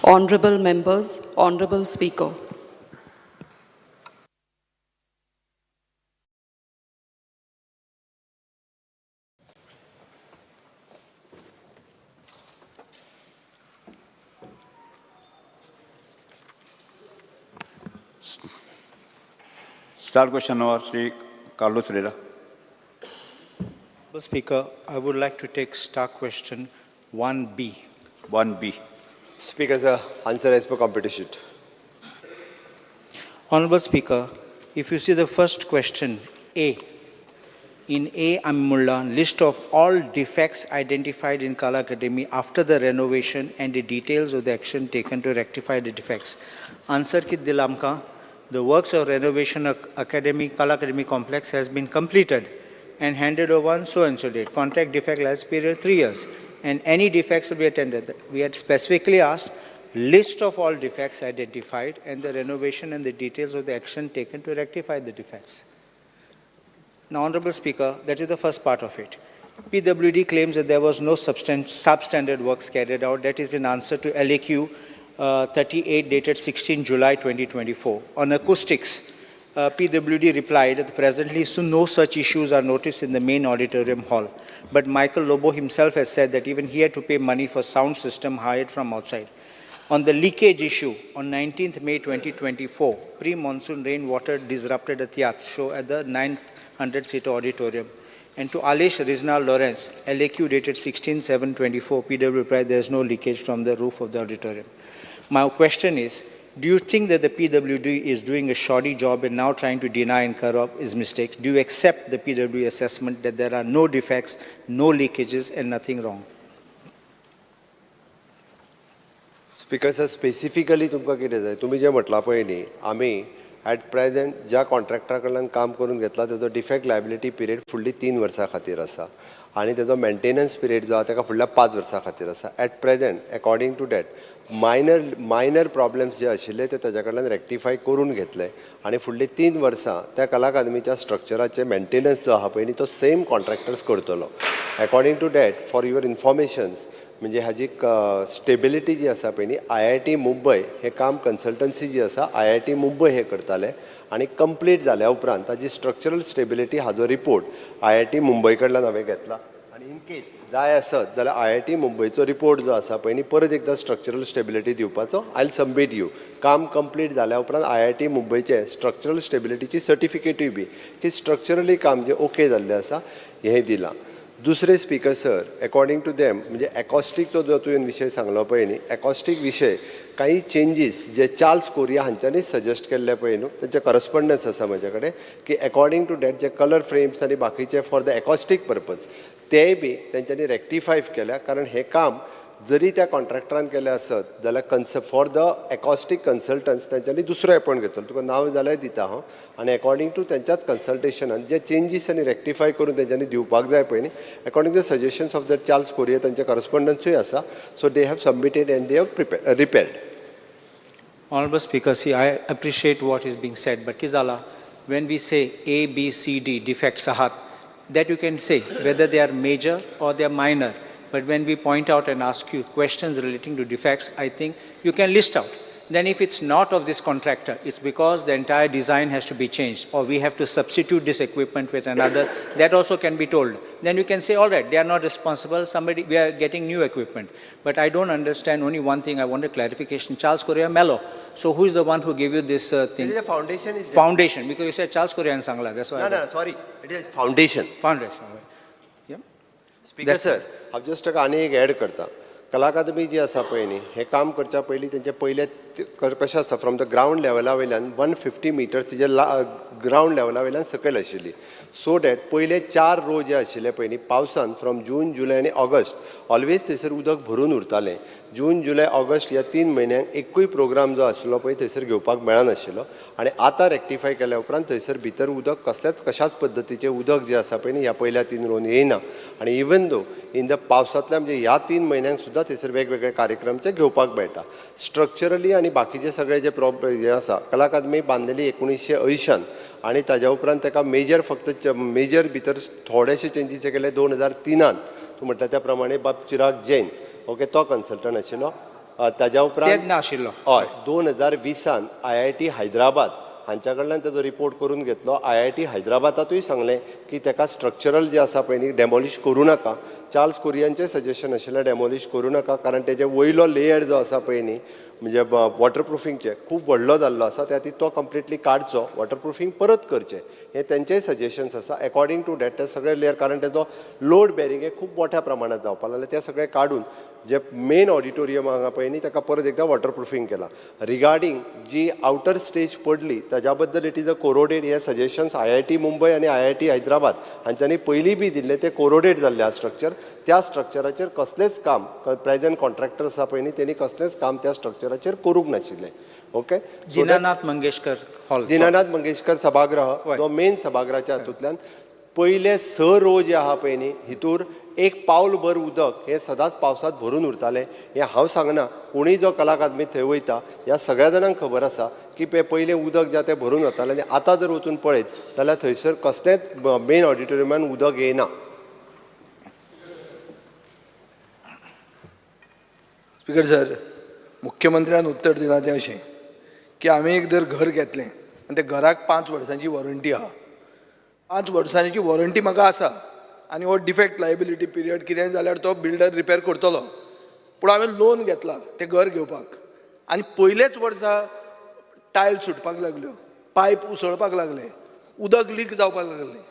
Honorable members, Honorable Speaker. Start question hour, Shri Carlos Ferreira. Mr. Speaker, I would like to take star question 1B. 1B. Speaker, sir, answer as per competition. Honorable Speaker, if you see the first question, A, in A, Ammulla, list of all defects identified in Kala Academy after the renovation and the details of the action taken to rectify the defects. Answer kit dilamka, the works of renovation of Academy, Kala Academy complex has been completed and handed over on so and so date. Contract defect last period 3 years and any defects will be attended. We had specifically asked list of all defects identified and the renovation and the details of the action taken to rectify the defects. Now, Honorable Speaker, that is the first part of it. PWD claims that there was no substandard works carried out. That is in answer to LAQ 38 dated 16 July 2024. On acoustics, PWD replied that presently so no such issues are noticed in the main auditorium hall. But Michael Lobo himself has said that even he had to pay money for sound system hired from outside. On the leakage issue, on 19th May 2024, pre-monsoon rainwater disrupted a theatre show at the 900-seat auditorium. And to Alish Rizna Lawrence, LAQ dated 16/7/24, PW replied there is no leakage from the roof of the auditorium. My question is, do you think that the PWD is doing a shoddy job and now trying to deny and cover up his mistakes? Do you accept the PWD assessment that there are no defects, no leakages, and nothing wrong? Speaker sir, specifically तुमकां कितें जाय, तुमी जें म्हटलां पळय न्ही, आमी at present ज्या कॉन्ट्रॅक्टरा कडल्यान काम करून घेतला तेजो डिफेक्ट लायबिलिटी पिरियड फुडली 3 वर्सां खातीर आसा आनी तेजो मेंटेनन्स पिरियड जो आसा तेका फुडल्या 5 वर्सां खातीर आसा. At present according to that minor problems जे आशिल्ले ते ताज्या कडल्यान रेक्टिफाय करून घेतले आनी फुडली 3 वर्सां त्या कला अकादमीच्या स्ट्रक्चराचे मेंटेनन्स जो आहा पळय न्ही तो सेम कॉन्ट्रॅक्टर्स करतलो. According to that, for your informations, म्हणजे हाजी स्टेबिलिटी जी आसा पळय न्ही, IIT Mumbai हें काम कन्सल्टन्सी जी आसा IIT Mumbai हें करताले आनी कंप्लीट जाल्या उपरांत ताजी स्ट्रक्चरल स्टेबिलिटी हाजो रिपोर्ट IIT Mumbai कडल्यान हांवें घेतला आनी इन केस जाय आसत जाल्यार IIT मुंबयचो रिपोर्ट जो आसा पळय न्ही परत एकदां स्ट्रक्चरल स्टेबिलिटी दिवपाचो I will submit you. काम कंप्लीट जाल्या उपरांत IIT मुंबयचे स्ट्रक्चरल स्टेबिलिटीची सर्टिफिकेटूय बी की स्ट्रक्चरली काम जें ओके जाल्लें आसा हें दिलां. दुसरें speaker sir, according to them म्हणजे एकॉस्टिकचो जो तुवें विशय सांगलो पळय न्ही, एकॉस्टीक विशय काही चेंजीस जे चार्ल्स कोरिया हांच्यांनी सजेस्ट केल्ले पळय न्हू, तेंचे करस्पॉन्डन्स आसा म्हजे कडेन की एकॉर्डिंग टू that जे कलर फ्रेम्स आनी बाकीचे फॉर the acoustic purpose तेय बी तेंच्यांनी रेक्टिफाय केल्या. कारण हें काम जरी त्या कॉन्ट्रॅक्टरान केलें आसत जाल्यार cons for the acoustic consultants तेंच्यांनी दुसरो एपॉयंट घेतलो, तुका नांव जाल्यार दिता हांव, आनी एकॉर्डिंग टू तेंच्याच कन्सल्टेशनान जे चेंजीस आनी रेक्टिफाय करून तेंच्यांनी दिवपाक जाय पळय न्ही, according to suggestions of that Charles Correa तेंचे करस्पॉन्डन्सूय आसा. So they have submitted and they have prepare repaired. Honorable Speaker, see, I appreciate what is being said, but Kizala, when we say A, B, C, D, defects ahat, that you can say whether they are major or they are minor. But when we point out and ask you questions relating to defects, I think you can list out. Then if it's not of this contractor, it's because the entire design has to be changed or we have to substitute this equipment with another, that also can be told. Then you can say, all right, they are not responsible, somebody, we are getting new equipment. But I don't understand only one thing, I want a clarification. Charles Correa Mello. So who is the one who gave you this thing? It is a foundation is Foundation, because you said Charles Correa and Sangla, that's why. ना ना, sorry, it is foundation. Foundation, all right. Yeah. Speaker sir, हांव just ताका आनी एक add करता. कला अकादमी जी आसा पळय न्ही, हें काम करच्या पयलीं तेंचे पयले कशें आसा, फ्रॉम the ground लेवला वयल्यान 150 मिटर्स तिजे ग्रावंड लेवला वयल्यान सकयल आशिल्ली. सो that पयले 4 रो जे आशिल्ले पळय न्ही, पावसान फ्रॉम जून जुलय आनी ऑगस्ट ऑलवेज थंयसर उदक भरून उरतालें. जून जुलय ऑगस्ट ह्या 3 म्हयन्यांक एकूय प्रोग्राम जो आशिल्लो पळय थंयसर घेवपाक मेळनाशिल्लो आनी आतां रेक्टिफाय केल्या उपरांत थंयसर भितर उदक कसल्याच कशाच पद्दतीचें उदक जें आसा पळय न्ही ह्या पयल्या 3 रोन येयना. आनी इवन दो इन the पावसांतल्या म्हणजे ह्या 3 म्हयन्यांक सुद्दां थंयसर वेगवेगळे कार्यक्रम ते घेवपाक मेळटा. स्ट्रक्चरली आनी बाकीचे सगळे जे प्रॉब्लेम हे आसा, कला अकादमी बांदलेली 1980 आनी ताज्या उपरांत ताका मेजर फक्त मेजर भितर थोडेशे चेंजीस केले 2003 तूं म्हणटा त्या प्रमाणे बाब चिराग जैन, ओके, तो कन्सल्टंट आशिल्लो. ताज्या उपरांत तेन्ना आशिल्लो. हय, 2020न आयआयटी हैदराबाद हांच्या कडल्यान ताजो रिपोर्ट करून घेतलो. आयआयटी हैदराबादातूय सांगलें की ताका स्ट्रक्चरल जें आसा पळय न्ही, डेमोलिश करूं नाका. चार्ल्स कुरियनचें सजेशन आशिल्लें डेमोलिश करूं नाका, कारण तेजे वयलो लेयर जो आसा पळय न्ही, म्हणजे वॉटरप्रुफिंगचें, खूब व्हडलो जाल्लो आसा. त्या खातीर तो कंप्लिटली काडचो, वॉटरप्रुफींग परत करचें, हें तेंचेय सजेशन्स आसा. एकॉर्डिंग टू that ते सगळे लेयर, कारण तेजो लोड बेरिंग हें खूब मोठ्या प्रमाणात जावपाक लागलें, तें सगळें काडून जे मेन ऑडिटोरियम हांगा पळय न्ही, ताका परत एकदां वॉटरप्रुफींग केलां. रिगार्डींग जी आवटर स्टेज पडली ताज्या बद्दल, it is a corroded. हे सजेशन्स आयआयटी मुंबय आनी आयआयटी हैदराबाद हांच्यांनी पयलीं बी दिल्ले. ते कोरोडेड जाल्ले आसा स्ट्रक्चर. त्या स्ट्रक्चराचेर कसलेंच काम, प्रेझेंट कॉन्ट्रॅक्टर आसा पळय न्ही, तेणी कसलेंच काम त्या स्ट्रक्चराचेर करूंक नाशिल्लें. ओके. दिनानाथ मंगेशकर हॉल. दिनानाथ मंगेशकर सभागृह. हय. जो मेन सभागृहाच्या हातूंतल्यान पयले स रो जे आहा पळय न्ही, हितूर एक पावल भर उदक हें सदांच पावसांत भरून उरतालें. हें हांव सांगना, कोणूय जो कला अकादमीत थंय वयता, ह्या सगळ्या जाणांक खबर आसा की ते पयलें उदक जें तें भरून वतालें आनी आतां जर वचून पळयत जाल्यार थंयसर कसलेंच मेन ऑडिटोरियमान उदक येयना. स्पीकर सर, मुख्यमंत्र्यान उत्तर दिलां तें अशें की आमी एक जर घर घेतलें आनी त्या घराक 5 वर्सांची वॉरंटी आहा, 5 वर्सांची वॉरंटी म्हाका आसा आनी हो डिफेक्ट लायबिलिटी पिरियड, कितेंय जाल्यार तो बिल्डर रिपेर करतलो. पूण हांवें लोन घेतला तें घर घेवपाक आनी पयलेच वर्सा टायल सुटपाक लागल्यो, पायप उसळपाक लागले, उदक लीक जावपाक लागलें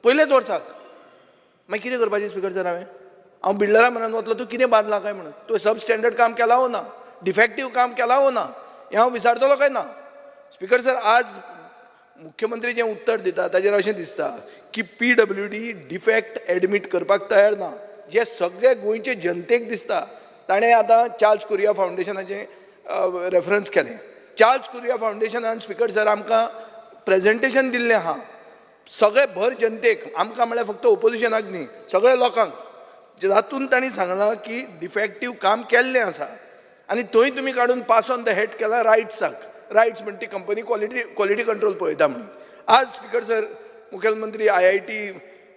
पयलेच वर्साक. मागीर कितें करपाचें स्पीकर सर हांवें? हांव बिल्डरा म्हऱ्यान वतलो, तूं कितें बांदलां काय म्हणून? तुवें सब स्टँडर्ड काम केलां वो ना, डिफेक्टीव काम केलां वो ना, हें हांव विचारतलो काय ना? स्पीकर सर, आज मुख्यमंत्री जें उत्तर दिता ताजेर अशें दिसता की पीडब्ल्यूडी डिफेक्ट एडमीट करपाक तयार ना, जें सगळे गोंयचे जनतेक दिसता. ताणें आतां चार्ल्स कुरिया फावंडेशनाचें रेफरन्स केलें. चार्ल्स कुरिया फावंडेशनान, स्पीकर सर, आमकां प्रेजेंटेशन दिल्लें आहा सगळे भर जनतेक, आमकां म्हळ्यार फक्त ओपोजिशनाक न्ही, सगळ्या लोकांक, जातून तांणी सांगलां की डिफेक्टीव काम केल्लें आसा. आनी थंय तुमी काडून पास ऑन the hat केला रायट्साक. रायट्स म्हणटा ती कंपनी क्वॉलिटी कंट्रोल पळयता म्हणून. आज स्पीकर सर, मुखेलमंत्री आयआयटी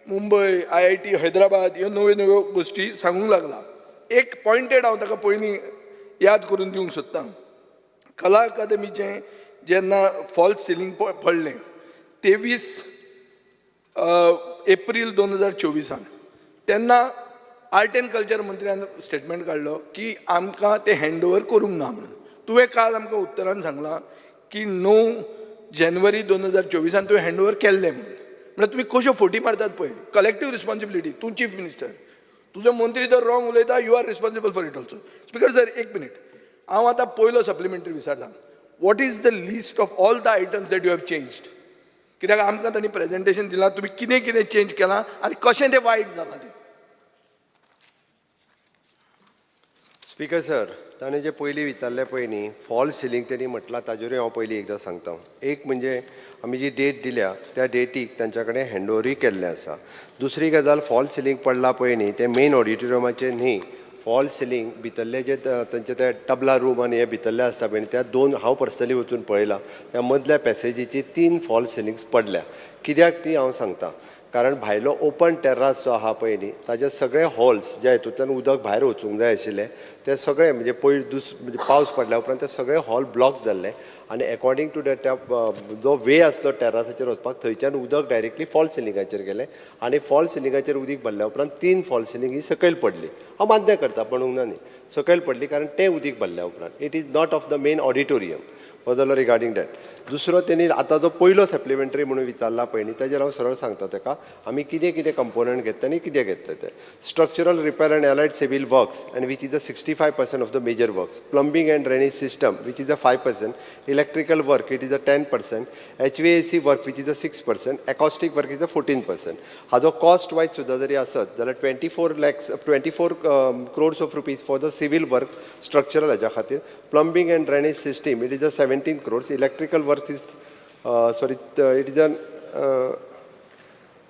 मुंबय, आयआयटी हैदराबाद ह्यो नव्यो नव्यो गोश्टी सांगूंक लागला. एक पॉयंटेड हांव ताका पयलीं याद करून दिवंक सोदतां. कला अकादमीचें जेन्ना फॉल्स सिलींग पडलें 23 एप्रील 2024न, तेन्ना आर्ट एंड कल्चर मंत्र्यान स्टेटमेंट काडलो की आमकां तें हँड ओवर करूंक ना म्हणून. तुवें काल आमकां उत्तरान सांगलां की 9 जानेवारी 2024न तुवें हँड ओवर केल्लें म्हणून. म्हळ्यार तुमी कश्यो फटी मारतात पळय. कलेक्टीव रिस्पॉन्सिबिलिटी, तूं चीफ मिनिस्टर, तुजो मंत्री जर रॉंग उलयता, you are responsible for it also. Speaker sir, एक मिनीट. हांव आतां पयलो सप्लिमेंटरी विचारता, what is the list of all the items that you have changed? कित्याक आमकां तांणी प्रेजेंटेशन दिलां, तुमी कितें कितें चेंज केलां आनी कशें तें वायट जालां तें. स्पीकर सर, ताणें जे पयलीं विचारलें पळय न्ही, फॉल सिलींग तेणी म्हटलां, ताजेरूय हांव पयलीं एकदां सांगता. एक म्हणजे आमी जी डेट दिल्या त्या डेटीक तांच्या कडेन हँड ओवरूय केल्लें आसा. दुसरी गजाल, फॉल सिलींग पडला पळय न्ही, तें मेन ऑडिटोरियमाचें न्ही. फॉल सिलींग भितरले जे तांचे ते तबला रूम आनी हे भितरले आसता पळय न्ही, त्या दोन, हांव पर्सनली वचून पळयलां, त्या मदल्या पॅसेजीची तीन फॉल सिलिंग्स पडल्या. कित्याक ती हांव सांगता, कारण भायलो ओपन टेर्रास जो आहा पळय न्ही, ताजे सगळे होल्स ज्या हितूंतल्यान उदक भायर वचूंक जाय आशिल्लें, ते सगळे म्हणजे पयर म्हणजे पावस पडल्या उपरांत ते सगळे हॉल ब्लॉक जाल्ले आनी एकॉर्डिंग टू that त्या जो वे आसलो टेर्रासाचेर वचपाक, थंयच्यान उदक डायरेक्टली फॉल सिलिंगाचेर गेलें आनी फॉल सिलिंगाचेर उदीक भरल्या उपरांत तीन फॉल सिलींग ही सकयल पडली. हांव मान्य करता, पडूंक ना न्ही, सकयल पडली, कारण तें उदीक भरल्या उपरांत. It is not of the main auditorium. हो जालो रिगार्डींग that. दुसरो, तेणी आतां जो पयलो सप्लिमेंटरी म्हणून विचारला पळय न्ही, ताजेर हांव सरळ सांगता ताका आमी कितें कितें कंपोनंट घेतले आनी कितें घेतले ते. Structural repair and allied civil works, and which is a 65% of the major works, plumbing and drainage system, which is a 5%, electrical work, it is a 10%, HVAC work, which is a 6%, acoustic work is a 14%. हाजो cost wise सुद्दां जरी आसत जाल्यार 24 lakhs, 24 crores of rupees for the civil work, structural हाज्या खातीर. Plumbing and drainage system, it is a 17 crores. Electrical work is, sorry, it is an,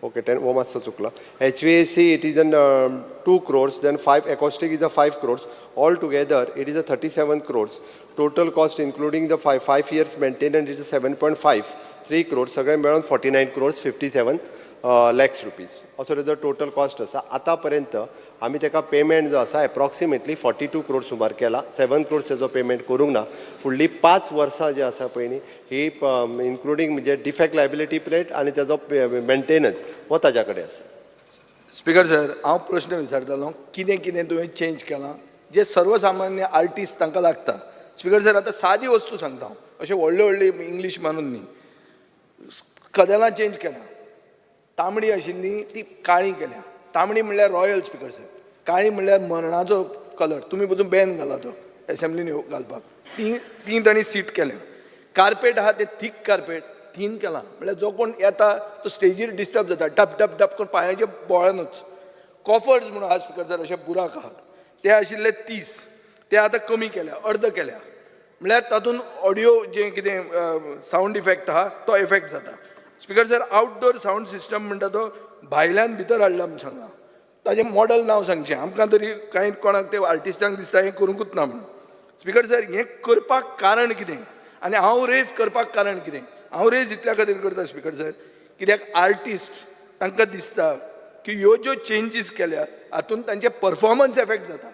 okay, 10, हो मातसो चुकला. HVAC, it is an 2 crores, then five, acoustic is a 5 crores. All together it is a 37 crores total cost, including the 5 years maintenance, it is 7.53 crores. सगळे मेळून 49 crores 57 lakhs rupees असो तेजो total cost आसा. आतां पर्यंत आमी तेका payment जो आसा एप्रॉक्सिमेटली 42 क्रोड सुमार केला. 7 क्रोड्स तेजो पेमेंट करूंक ना. फुडली 5 वर्सां जी आसा पळय न्ही, ही इन्क्लुडींग म्हणजे डिफेक्ट लायबिलिटी पिरियड आनी तेजो मेंटेनन्स हो ताज्या कडेन आसा. स्पीकर सर, हांव प्रश्न विचारतालो, कितें कितें तुवें चेंज केलां जे सर्वसामान्य आर्टिस्ट तांकां लागता. स्पीकर सर, आतां सादी वस्तू सांगता हांव, अशें व्हडले व्हडले इंग्लीश मानून न्ही. कदेलां चेंज केल्या. तांबडी आशिल्ली ती काळी केल्या. तांबडी म्हणल्यार रॉयल, स्पीकर सर. काळी म्हणल्यार मरणाचो कलर. तुमी पसून बॅन घाला तो एसेंब्लीन घालपाक. ती ती तांणी सीट केल्या. कार्पेट आहा ते थीक कार्पेट, थीन केला. म्हणल्यार जो कोण येता तो स्टेजीर डिस्टर्ब जाता, डप डप डप करून पांयाचे बोळानूच. कॉफर्स म्हणून आहा, स्पीकर सर, अशे बुराक आहात. ते आशिल्ले 30, ते आतां कमी केल्या, अर्द केल्या. म्हणल्यार तातूंत ऑडियो जें कितें सावंड इफेक्ट आहा तो इफेक्ट जाता. Speaker sir, outdoor sound system म्हणटा तो भायल्यान भितर हाडला म्हूण सांगला. ताजें मॉडल नांव सांगचें आमकां तरी. कांय कोणाक ते आर्टिस्टांक दिसता हें करूंकूच ना म्हणून. स्पीकर सर, हें करपाक कारण कितें आनी हांव रेज करपाक कारण कितें? हांव रेज इतल्या खातीर करता, स्पीकर सर, कित्याक आर्टिस्ट तांकां दिसता की ह्यो ज्यो चेंजीस केल्या हातूंत तांचे परफॉर्मन्स एफेक्ट जाता.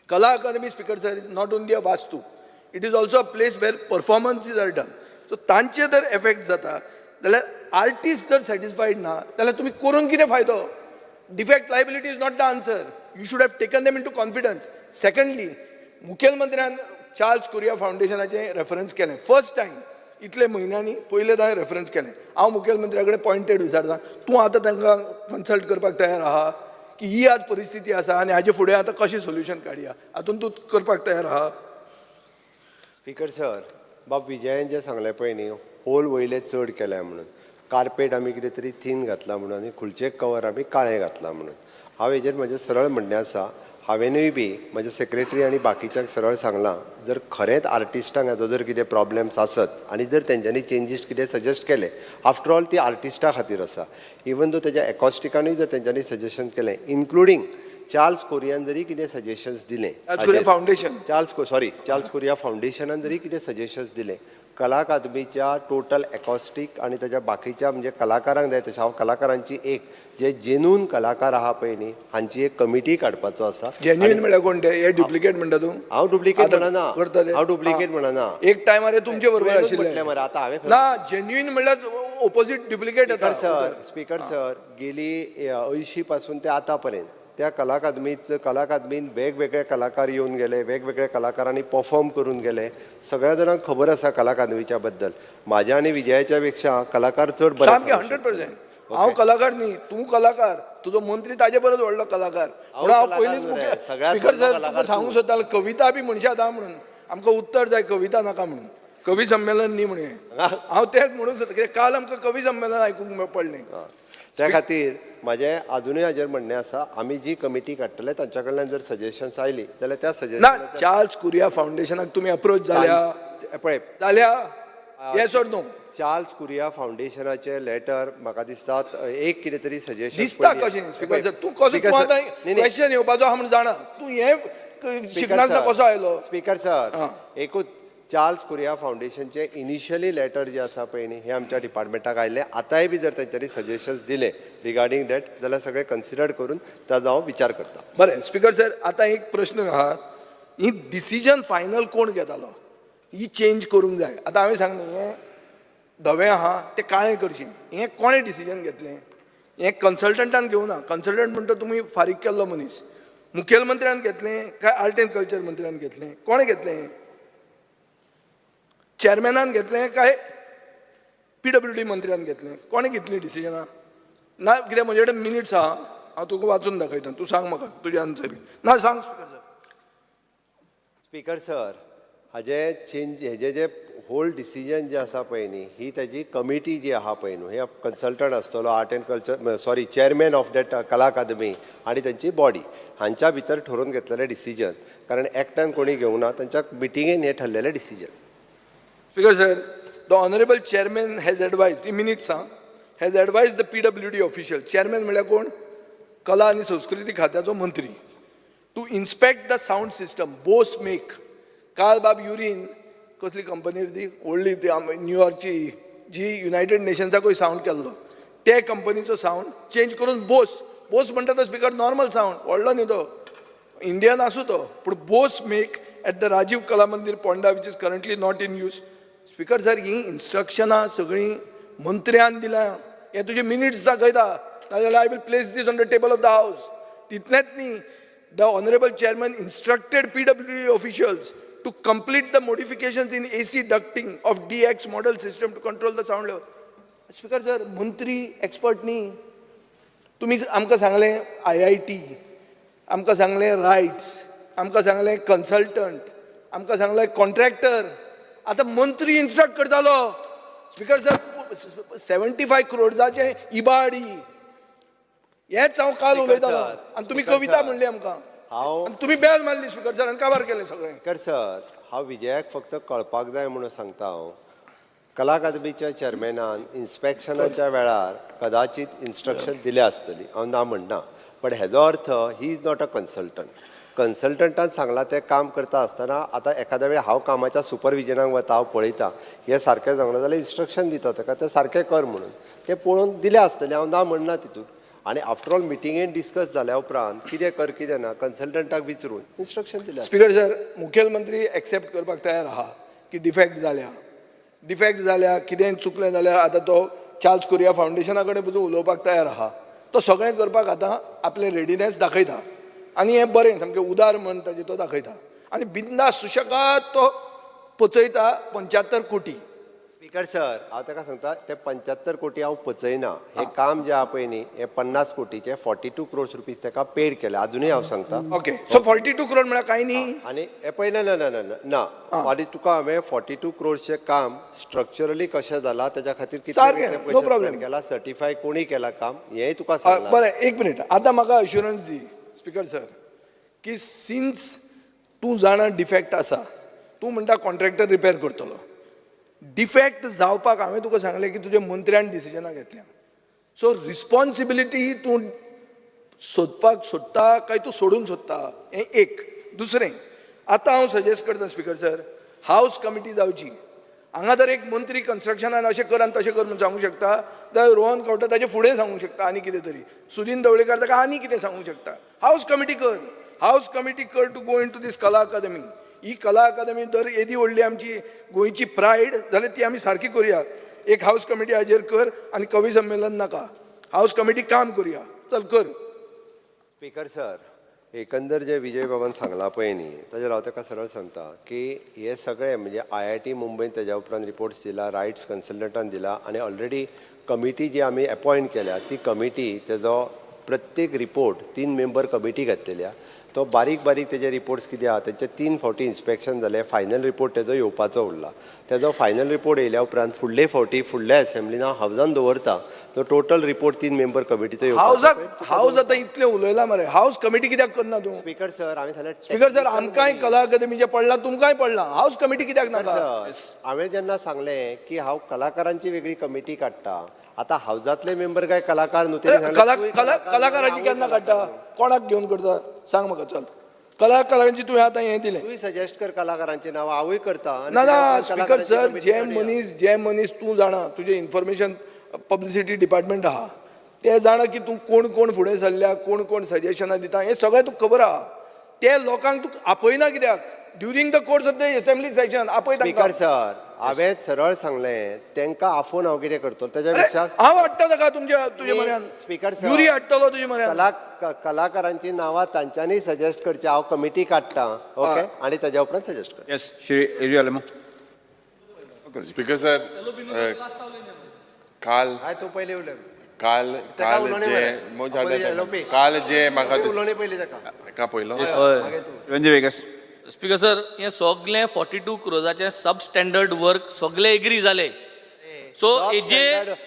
कला अकादमी, Speaker sir, is not only a vastu, it is also a place where performances are done. So तांचे जर एफेक्ट जाता जाल्यार, आर्टिस्ट जर सॅटिस्फायड ना जाल्यार तुमी करून कितें फायदो? Defect liability is not the answer. You should have taken them into confidence. Secondly, मुखेलमंत्र्यान Charles Korea फावंडेशनाचें रेफरन्स केलें. फर्स्ट टायम इतले म्हयन्यांनी पयले रेफरन्स केलें. हांव मुखेलमंत्र्या कडेन पॉयंटेड विचारता, तूं आतां तांकां कन्सल्ट करपाक तयार आहा की ही आज परिस्थिती आसा आनी हाजे फुडें आतां कशें सोल्युशन काडया, हातून तूं करपाक तयार आहा? स्पीकर सर, बाब विजयान जें सांगलें पळय न्ही, होल वयले चड केल्या म्हणून, कार्पेट आमी कितें तरी थीन घातला म्हणून आनी खुर्चेक कवर आमी काळें घातलां म्हणून, हांव हेजेर म्हजें सरळ म्हणणें आसा, हांवेनूय बी म्हज्या सेक्रेटरी आनी बाकीच्यांक सरळ सांगलां, जर खरेंच आर्टिस्टांक हाजो जर कितें प्रॉब्लम्स आसत आनी जर तेंच्यांनी चेंजीस कितें सजेस्ट केले, आफ्टर ऑल ती आर्टिस्टा खातीर आसा. इवन दो तेज्या एकॉस्टिकानूय जर तेंच्यांनी सजेशन केलें, इन्क्लुडींग चार्ल्स कोरियान जरी कितें सजेशन्स दिलें, चार्ल्स कोरिया फावंडेशन. चार्ल्स, सॉरी, चार्ल्स कोरिया फावंडेशनान जरी कितें सजेशन्स दिले, कला अकादमीच्या टोटल एकॉस्टीक आनी ताच्या बाकीच्या म्हणजे कलाकारांक जाय तशें, हांव कलाकारांची एक जे जेन्यून कलाकार आहा पळय न्ही, हांची एक कमिटी काडपाचो आसा. जेन्युइन म्हणल्यार कोण ते? हे डुप्लिकेट म्हणटा तूं? हांव डुप्लिकेट आतां म्हणना. करता ते? हांव डुप्लिकेट म्हणना. एक टायमार हे तुमचे बरोबर तुवेंनूच आशिल्ले. म्हटलें मरे, आतां हांवें खंय- ना, जेन्युइन म्हणल्यार ओपोजीट डुप्लिकेट स्पीकर येता. सर, स्पीकर सर, गेली 80 पासून ते आतां पर्यंत त्या कला अकादमीत, कला अकादमीन वेगवेगळे कलाकार येवन गेले, वेगवेगळे कलाकारांनी परफॉर्म करून गेले. सगळ्या जाणांक खबर आसा कला अकादमीच्या बद्दल. म्हाज्या आनी विजयाच्या पेक्षा कलाकार चड बरे सामकें. सांगूंक 100%. हांव कलाकार न्ही, तूं कलाकार. तुजो मंत्री ताजे परस व्हडलो कलाकार. म्हणून हांव कलाकार पयलींच न्हू रे. मुखेल सगळ्यांत स्पीकर व्हडलो सर, कलाकार तुमकां सांगूंक तूं. सोदतालो, कविता बी म्हणशात हा म्हणून आमकां उत्तर जाय, कविता नाका म्हणून. कवी संमेलन न्ही म्हणून हें. हांव तेंच म्हणूंक सोदता, कित्याक काल आमकां कवी संमेलन आयकूंक पडलें. त्या खातीर म्हाजें आजुनूय हाजेर म्हणणें आसा, आमी जी कमिटी काडटले तांच्या कडल्यान जर सजेशन्स आयली जाल्यार त्या ना. सजेशन चार्ल्स कुरिया फावंडेशनाक तुमी अप्रोच जाल्या? पळय. जाल्या, येस ऑर नो? चार्ल्स कुरिया फावंडेशनाचे लेटर म्हाका दिसता एक कितें तरी सजेशन दिसता कशें, स्पीकर सर? तूं कसो, तूं आतां क्वेश्चन येवपाचो आहा म्हणून जाणा, तूं हें शिकनासतना कसो आयलो? स्पीकर सर, आं. एकूच, चार्ल्स कुरिया फावंडेशनचे इनिशियली लेटर जे आसा पळय न्ही, हे आमच्या डिपार्टमेंटाक आयिल्ले. आतांय बी जर तेंच्यांनी सजेशन्स दिले रिगार्डींग that जाल्यार सगळे कन्सिडर करून ताजो हांव विचार करता. बरें, स्पीकर सर, आतां एक प्रश्न आहा, ही डिसिजन फायनल कोण घेतालो? ही चेंज करूंक जाय. आतां हांवें सांगलें, हें धवें आहा तें काळें करचें, हें कोणें डिसिजन घेतलें? हें कन्सल्टंटान घेवना. कन्सल्टंट म्हणटा तुमी फारीक केल्लो मनीस. मुखेलमंत्र्यान घेतलें काय आर्ट एंड कल्चर मंत्र्यान घेतलें? कोणें घेतलें? चॅरमॅनान घेतलें काय पीडब्ल्यूडी मंत्र्यान घेतलें? कोणें घेतलीं डिसिजनां? ना कित्याक म्हजे कडेन मिनिट्स आहा, हांव तुका वाचून दाखयता. तूं सांग म्हाका तुजें आन्सर. ना, सांग स्पीकर सर. स्पीकर सर, हाजे चेंज, हेजे जे होल डिसिजन जे आसा पळय न्ही, ही ताजी कमिटी जी आहा पळय न्हू, हे कन्सल्टंट आसतलो art and culture, sorry, chairman of that Kala Akademi आनी तांची बॉडी हांच्या भितर ठरोवन घेतलेलें डिसिजन, कारण एकट्यान कोणी घेवना. तांच्या मिटिंगेन हें ठरलेलें decision. Speaker sir, the honourable chairman has advised, he minutes आं, has advised the PWD official. Chairman म्हणल्यार कोण? कला आनी संस्कृती खात्याचो मंत्री. To inspect the sound system Bose make. काल बाब युरीन कसली कंपनी ती व्हडली ती न्यूयॉर्कची, जी युनायटेड नेशन्साकूय सावंड केल्लो. ते कंपनीचो सावंड चेंज करून बोस. बोस म्हणटा तो स्पिकर नॉर्मल सावंड, व्हडलो न्ही तो, इंडियन आसूं तो, पूण Bose make at the Rajiv Kala Mandir, Ponda, which is currently not in use. Speaker sir, ही इन्स्ट्रक्शनां सगळीं मंत्र्यान दिल्या. हे तुजे मिनिट्स दाखयता, नाजाल्यार I will place this on the table of the house. तितलेंच न्ही, the honourable chairman instructed PWD officials to complete the modifications in AC ducting of DX model system to control the sound level. Speaker sir, मंत्री expert न्ही. तुमी आमकां सांगलें IIT, आमकां सांगलें rights, आमकां सांगलें कन्सल्टंट, आमकां सांगलें कॉन्ट्रॅक्टर, आतां मंत्री इन्स्ट्रक्ट करतालो. स्पिकर सर, 75 क्रोड्साचें इबाड ही. हेंच हांव काल Speaker उलयतालो sir, आनी तुमी Speaker कविता sir, म्हणली आमकां आनी तुमी बेल मारली स्पिकर सर, आनी काबार केलें सगळें. स्पिकर सर, हांव विजयाक फक्त कळपाक जाय म्हणून सांगता. हांव कला अकादमीच्या चेअरमॅनान इन्स्पेक्शनाच्या वेळार कदाचित इन्स्ट्रक्शन दिल्या आसतली, हांव ना म्हणना, पण हेजो अर्थ he is not a consultant. कन्सल्टंटान सांगलां तें काम करता आसतना आतां एखाद्या वेळार हांव कामाच्या सुपरविजनाक वता, हांव पळयता हें सारकें जावंक ना जाल्यार इन्स्ट्रक्शन दिता ताका तें सारकें कर म्हणून. तें पळोवन दिलें आसतलें, हांव ना म्हणना तितून. आनी आफ्टर ऑल मिटिंगेन डिस्कस जाल्या उपरांत कितें कर कितें ना कन्सल्टंटाक विचारून इन्स्ट्रक्शन दिलें आसतलें. स्पिकर सर, मुखेलमंत्री एक्सेप्ट करपाक तयार आहा की डिफेक्ट जाल्या, डिफेक्ट जाल्या, कितेंय चुकलें जाल्यार आतां तो चार्ल्स कुरिया फावंडेशना कडेन पसून उलोवपाक तयार आहा. तो सगळें करपाक आतां आपलें रेडिनेस दाखयता आनी हें बरें सामकें उदार मन ताजें तो दाखयता आनी बिंदास सुशेगाद तो पचयता 75 कोटी. स्पिकर सर, हांव ताका सांगता ते 75 कोटी हांव पचयना. हें काम जें आहा पळय न्ही, हें 50 कोटीचें, 42 क्रोर्स रुपीज ताका पेड केले. आजुनूय हांव सांगता. ओके, सो 42 क्रोड म्हळ्यार कांय न्ही. आनी हें पळय, ना ना ना ना ना ना. आनी तुका हांवें 42 क्रोर्सचें काम स्ट्रक्चरली कशें जालां, तेज्या खातीर कितले सारकें, कितले no पयशे problem. स्पेंड केला, सर्टिफाय कोणी केला काम, हेंय तुका सांगलां. बरें, एक मिनीट. आतां म्हाका अश्युरन्स दी स्पिकर सर की सिन्स तूं जाणा डिफेक्ट आसा, तूं म्हणटा कॉन्ट्रॅक्टर रिपेर करतलो. डिफेक्ट जावपाक हांवें तुका सांगलें की तुज्या मंत्र्यान डिसिजनां घेतल्या, सो रिस्पॉन्सिबिलिटी तूं सोदपाक सोदता काय तूं सोडूंक सोदता, हें एक. दुसरें, आतां हांव सजेस्ट करता स्पिकर सर, हावज कमिटी जावची. हांगा जर एक मंत्री कन्स्ट्रक्शनान अशें कर आनी तशें कर म्हूण सांगूंक शकता जाल्यार रोहन खंवटे ताचे फुडें सांगूंक शकता आनी कितें तरी, सुदीन ढवळीकार ताका आनी कितें सांगूंक शकता. हावज कमिटी कर, हावज कमिटी कर to go into this Kala Akademi. ही कला अकादमी जर येदी व्हडली आमची गोंयची प्रायड जाल्यार ती आमी सारकी करुया. एक हावज कमिटी हाजेर कर आनी कवी संमेलन नाका, हावज कमिटी काम करुया, चल कर. स्पिकर सर, एकंदर जे विजय बाबान सांगलां पळय न्ही, ताजेर हांव ताका सरळ सांगता की हे सगळे म्हणजे आयआयटी मुंबयन तेज्या उपरांत रिपोर्ट्स दिला, रायट्स कन्सल्टंटान दिला आनी ऑलरेडी कमिटी जी आमी एपॉयंट केल्या ती कमिटी तेजो प्रत्येक रिपोर्ट, तीन मेंबर कमिटी घातलेली आहा, तो बारीक बारीक तेजे रिपोर्ट्स कितें आहा, तेचे तीन फावटी इन्स्पेक्शन जालें, फायनल रिपोर्ट तेजो येवपाचो उरला. तेजो फायनल रिपोर्ट येयल्या उपरांत फुडले फावटी फुडल्या एसेंब्लीन हांव हावजान दवरता तो टोटल रिपोर्ट तीन मेंबर कमिटीचो येवपाचो. हावजाक हावज आतां इतलें उलयलां मरे, हावज कमिटी कित्याक करना तूं? स्पीकर सर, हांवें सांगलें. स्पिकर सर, आमकांय कला अकादमीचें पडलां, तुमकांय पडलां, हावज कमिटी कित्याक नाका? सर, हांवें जेन्ना सांगलें की हांव कलाकारांची वेगळी कमिटी काडटा, आतां हावजांतले मेंबर काय कलाकार न्हू, तेणी सांगलें, कला तूंय कला कलाकार न्हू, कलाकारांची हांवूय केन्ना कलाकार. काडटा? कोणाक घेवन करता सांग म्हाका. चल, कलाकारांची तुवें आतां हें दिलें. तूंय सजेस्ट कर कलाकारांची नांवां, हांवूय करता आनी ना तेज्या ना उपरांत स्पिकर कलाकारांची सर, कमिटी जे काडुया. मनीस जे मनीस तूं जाणा, तुजें इन्फॉर्मेशन पब्लिसिटी डिपार्टमेंट आहा, ते जाणा की तूं कोण कोण फुडें सरल्या, कोण कोण सजेशनां दिता, हें सगळें तुका खबर आहा. ते लोकांक तूं आपयना कित्याक during the course of the assembly session? आपय स्पीकर तांकां. सर, हांवें सरळ सांगलें तांकां आफोवन हांव कितें करतलो तेज्या अरे, पेक्षा हांव हाडटा ताका तुमच्या तुजे म्हऱ्यान. स्पीकर सर, युरी हाडटलो तुजे म्हऱ्यान. कलाकारांची नांवां तांच्यांनी सजेस्ट करची, हांव कमिटी काडटा, ओके, आनी तेज्या उपरांत सजेस्ट कर. Yes, Shri Yuri Alemao. Speaker sir, काल हय, तूं पयलीं उलय. काल ताका काल उलोवणें जे मरे. मोज पयलीं एलओपी. काल जे म्हाका उलोवणें पयलीं ताका. ताका पयलो. मागीर तूं. वेंजी वेगस. स्पीकर सर, हें सगलें 42 क्रोजाचें सब स्टँडर्ड वर्क सगले एग्री जाले, सो हेजे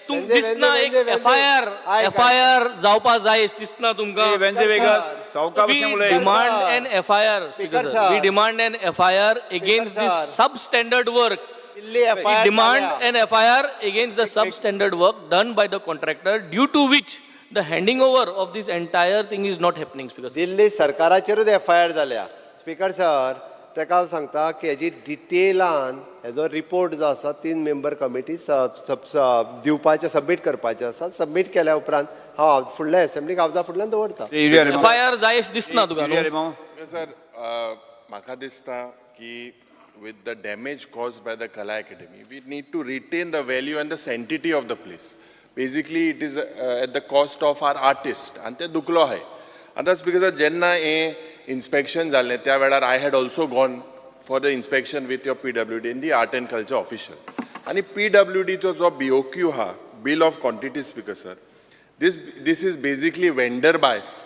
तुमकां दिसना एक एफआयआर एफआयआर जावपा जाय अशें दिसना तुमकां? वेंजी वेगस, सावका We भशेन उलय. demand an FIR, Speaker Speaker sir. We sir. demand an FIR against this sir. substandard work. Delhi We FIR demand जाल्या. an FIR against the substandard work done by the contractor, due to which the handing over of this entire thing is not happening, Speaker sir. Delhi सरकाराचेरूच F I R जाल्या. Speaker sir, ताका हांव सांगता की हेजी डिटेलान हेजो report जो आसा तीन मेंबर कमिटी दिवपाचे, सबमीट करपाचे आसा. सबमीट केल्या उपरांत हांव फुडल्या एसेंब्लीक हावजा फुडल्यान दवरता. Shri Yuri Alemao. F I R जाय अशें दिसना तुका युरी न्हू? आलेमाव. सर, म्हाका दिसता की with the damage caused by the Kala Academy, we need to retain the value and the sanctity of the place. Basically, it is at the cost of our artist आनी ते दुखलो आहाय. आतां स्पीकर सर, जेन्ना हें inspection जालें त्या वेळार I had also gone for the inspection with your PWD in the art and culture official. आनी पी डब्ल्यू डीचो जो बी ओ क्यू आहा, bill of quantity, speaker sir, this is basically vendor bias.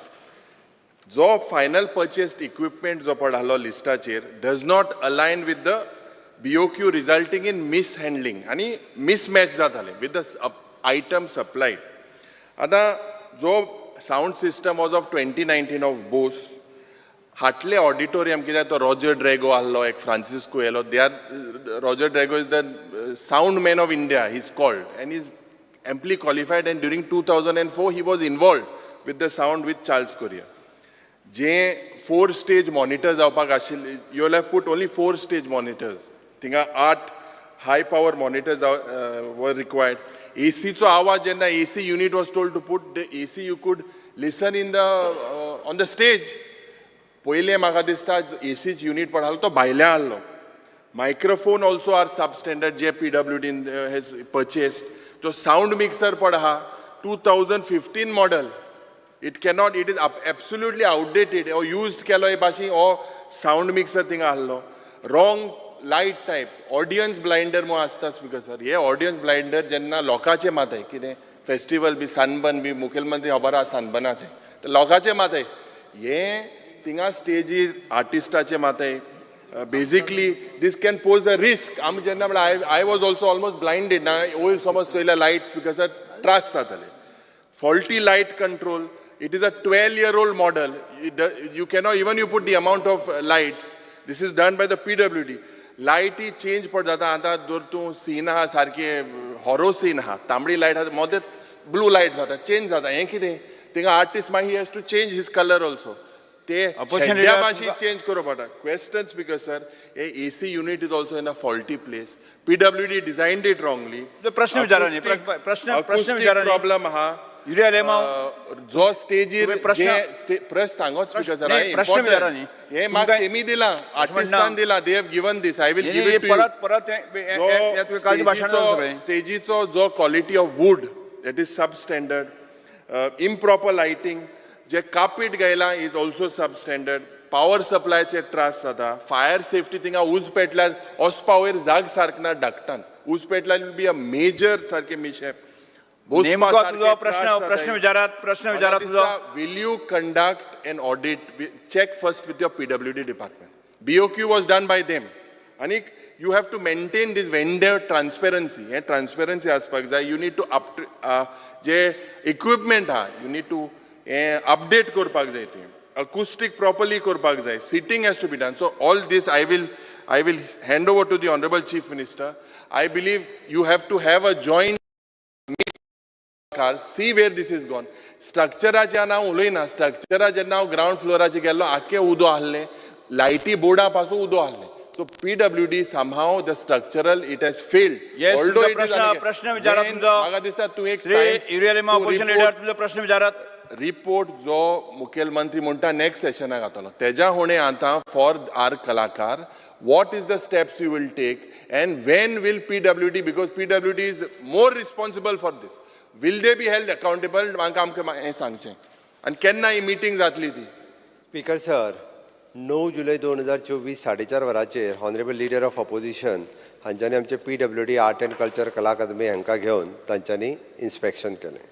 जो final purchased equipment जो पळय आहलो लिस्टाचेर does not align with the BOQ, resulting in mishandling आनी mismatch जातालें with the item supplied. आतां जो sound system was of 2019 of Bose. हाटले auditorium कित्याक तो रॉजर ड्रॅगो आहलो, एक फ्रांसिस्को येयलो. They are, Roger Drago is the sound man of India, he is called, and is amply qualified, and during 2004 he was involved with the sound with Charles Correa. J four stage monitor जावपाक आशिल्ले, you have put only four stage monitors. थिंगा आठ हाय power monitor जाव were required. एसीचो आवाज जेन्ना AC unit was told to put the AC, you could listen in the on the stage. पयलें म्हाका दिसता एसीच युनीट पड आहलो तो भायल्या आहलो. Microphone also are substandard J PWD has purchased. तो सावंड मिक्सर पड आहा 2015 model. It cannot, it is absolutely outdated or used केलो हे भाशेन हो सावंड मिक्सर थिंगा आहलो. Wrong light types, audience blinder म्हूण आसता स्पीकर सर. हे ऑडियन्स ब्लायंडर जेन्ना लोकांचे माथाय कितें फेस्टिवल बी सनबर्न बी, मुखेलमंत्री खबर आहा सनबर्नाचें, तर लोकांचे माथाय हे थिंगा स्टेजीर आर्टिस्टाचे माथाय, basically this can pose a risk. आमी जेन्ना म्हणल्यार I was also almost blinded ना. वयर समज चोयल्या लायट्स, because त्रास जाताले. Faulty light control. It is a 12-year-old model. You cannot even, you put the amount of lights. This is done by the PWD. लायटी change पड जाता. आतां जर तूं सीन आहा सारकें हॉरो सीन आहा, तांबडी लायट आहा, मदें ब्लू लायट जाता, चेंज जाता. हें कितें थिंगा आर्टिस्ट मागीर he has to change his colour also. ते Opposition शेड्ड्या leader, भाशेन चेंज करूं पडटा. क्वेश्चन स्पीकर सर, हे AC unit is also in a faulty place. PWD designed it wrongly. प्रश्न विचारा न्ही, प्रश्न विचारा न्ही. प्रॉब्लम आहा. युरी आलेमाव. जो स्टेजीर तुम्ही प्रश्न- जे प्रश्न सांगोच स्पीकर सर. नाही, प्रश्न विचारा न्ही. हे म्हाका तुमकां- तेमी दिलां, आर्टिस्टान दिलां. They have given this, I will नाही, give नाही, it to. परत परत हे- हे- हे- हे तुवें कालचें भाशण जालें सगळें. स्टेजीचो जो quality of wood, that is sub standard, improper lighting, J कापीट गायलां is also sub standard. Power सप्लायचे त्रास जाता. फायर सेफ्टी, थिंगा उज पेटल्यार वचपा वयर जाग सारकना. धाकटान उज पेटल्यार will be a major सारकें मिशेप. नेमको तुजो प्रश्न, प्रश्न विचारात, प्रश्न विचारात तुजो. Will you conduct an audit? Check first with your PWD department. BOQ was done by them. आणि you have to maintain this vendor transparency. हे ट्रान्सपेरन्सी आसपाक जाय. You need to up J equipment आहा, you need to हे update करपाक जाय तुवें. अकुस्टीक properly करपाक जाय. Seating has to be done. So all this I will hand over to the honourable chief minister. I believe you have to have a joint car, see where this is gone. स्ट्रक्चराचें हांव उलयना. स्ट्रक्चरा जेन्ना हांव ground फ्लोराचेर गेल्लो, आख्खें उदो आहलें, लायटी बोर्डा पासून उदो आहलें. So PWD, somehow the structural, it has failed. Yes, तुमचो प्रश्न, प्रश्न विचारात तुमचो. म्हाका दिसता तूं एक श्री युरी आलेमाव, ऑपोजिशन लिडर, तुमचो प्रश्न विचारात. रिपोर्ट जो मुखेलमंत्री म्हणटा नेक्स्ट सेशनाक जातलो, तेज्या हुणे आतां फॉर are कलाकार, what is the steps you will take and when will PWD, because PWD is more responsible for this, will they be held accountable? म्हाका आमकां हें सांगचें आनी केन्ना ही मिटींग जातली ती. स्पीकर सर, 9 जुलय 2024 4:30 वरांचेर honourable leader of opposition हांच्यांनी आमचे PWD art and culture कला अकादमी हांकां घेवन तांच्यांनी इन्स्पेक्शन केलें.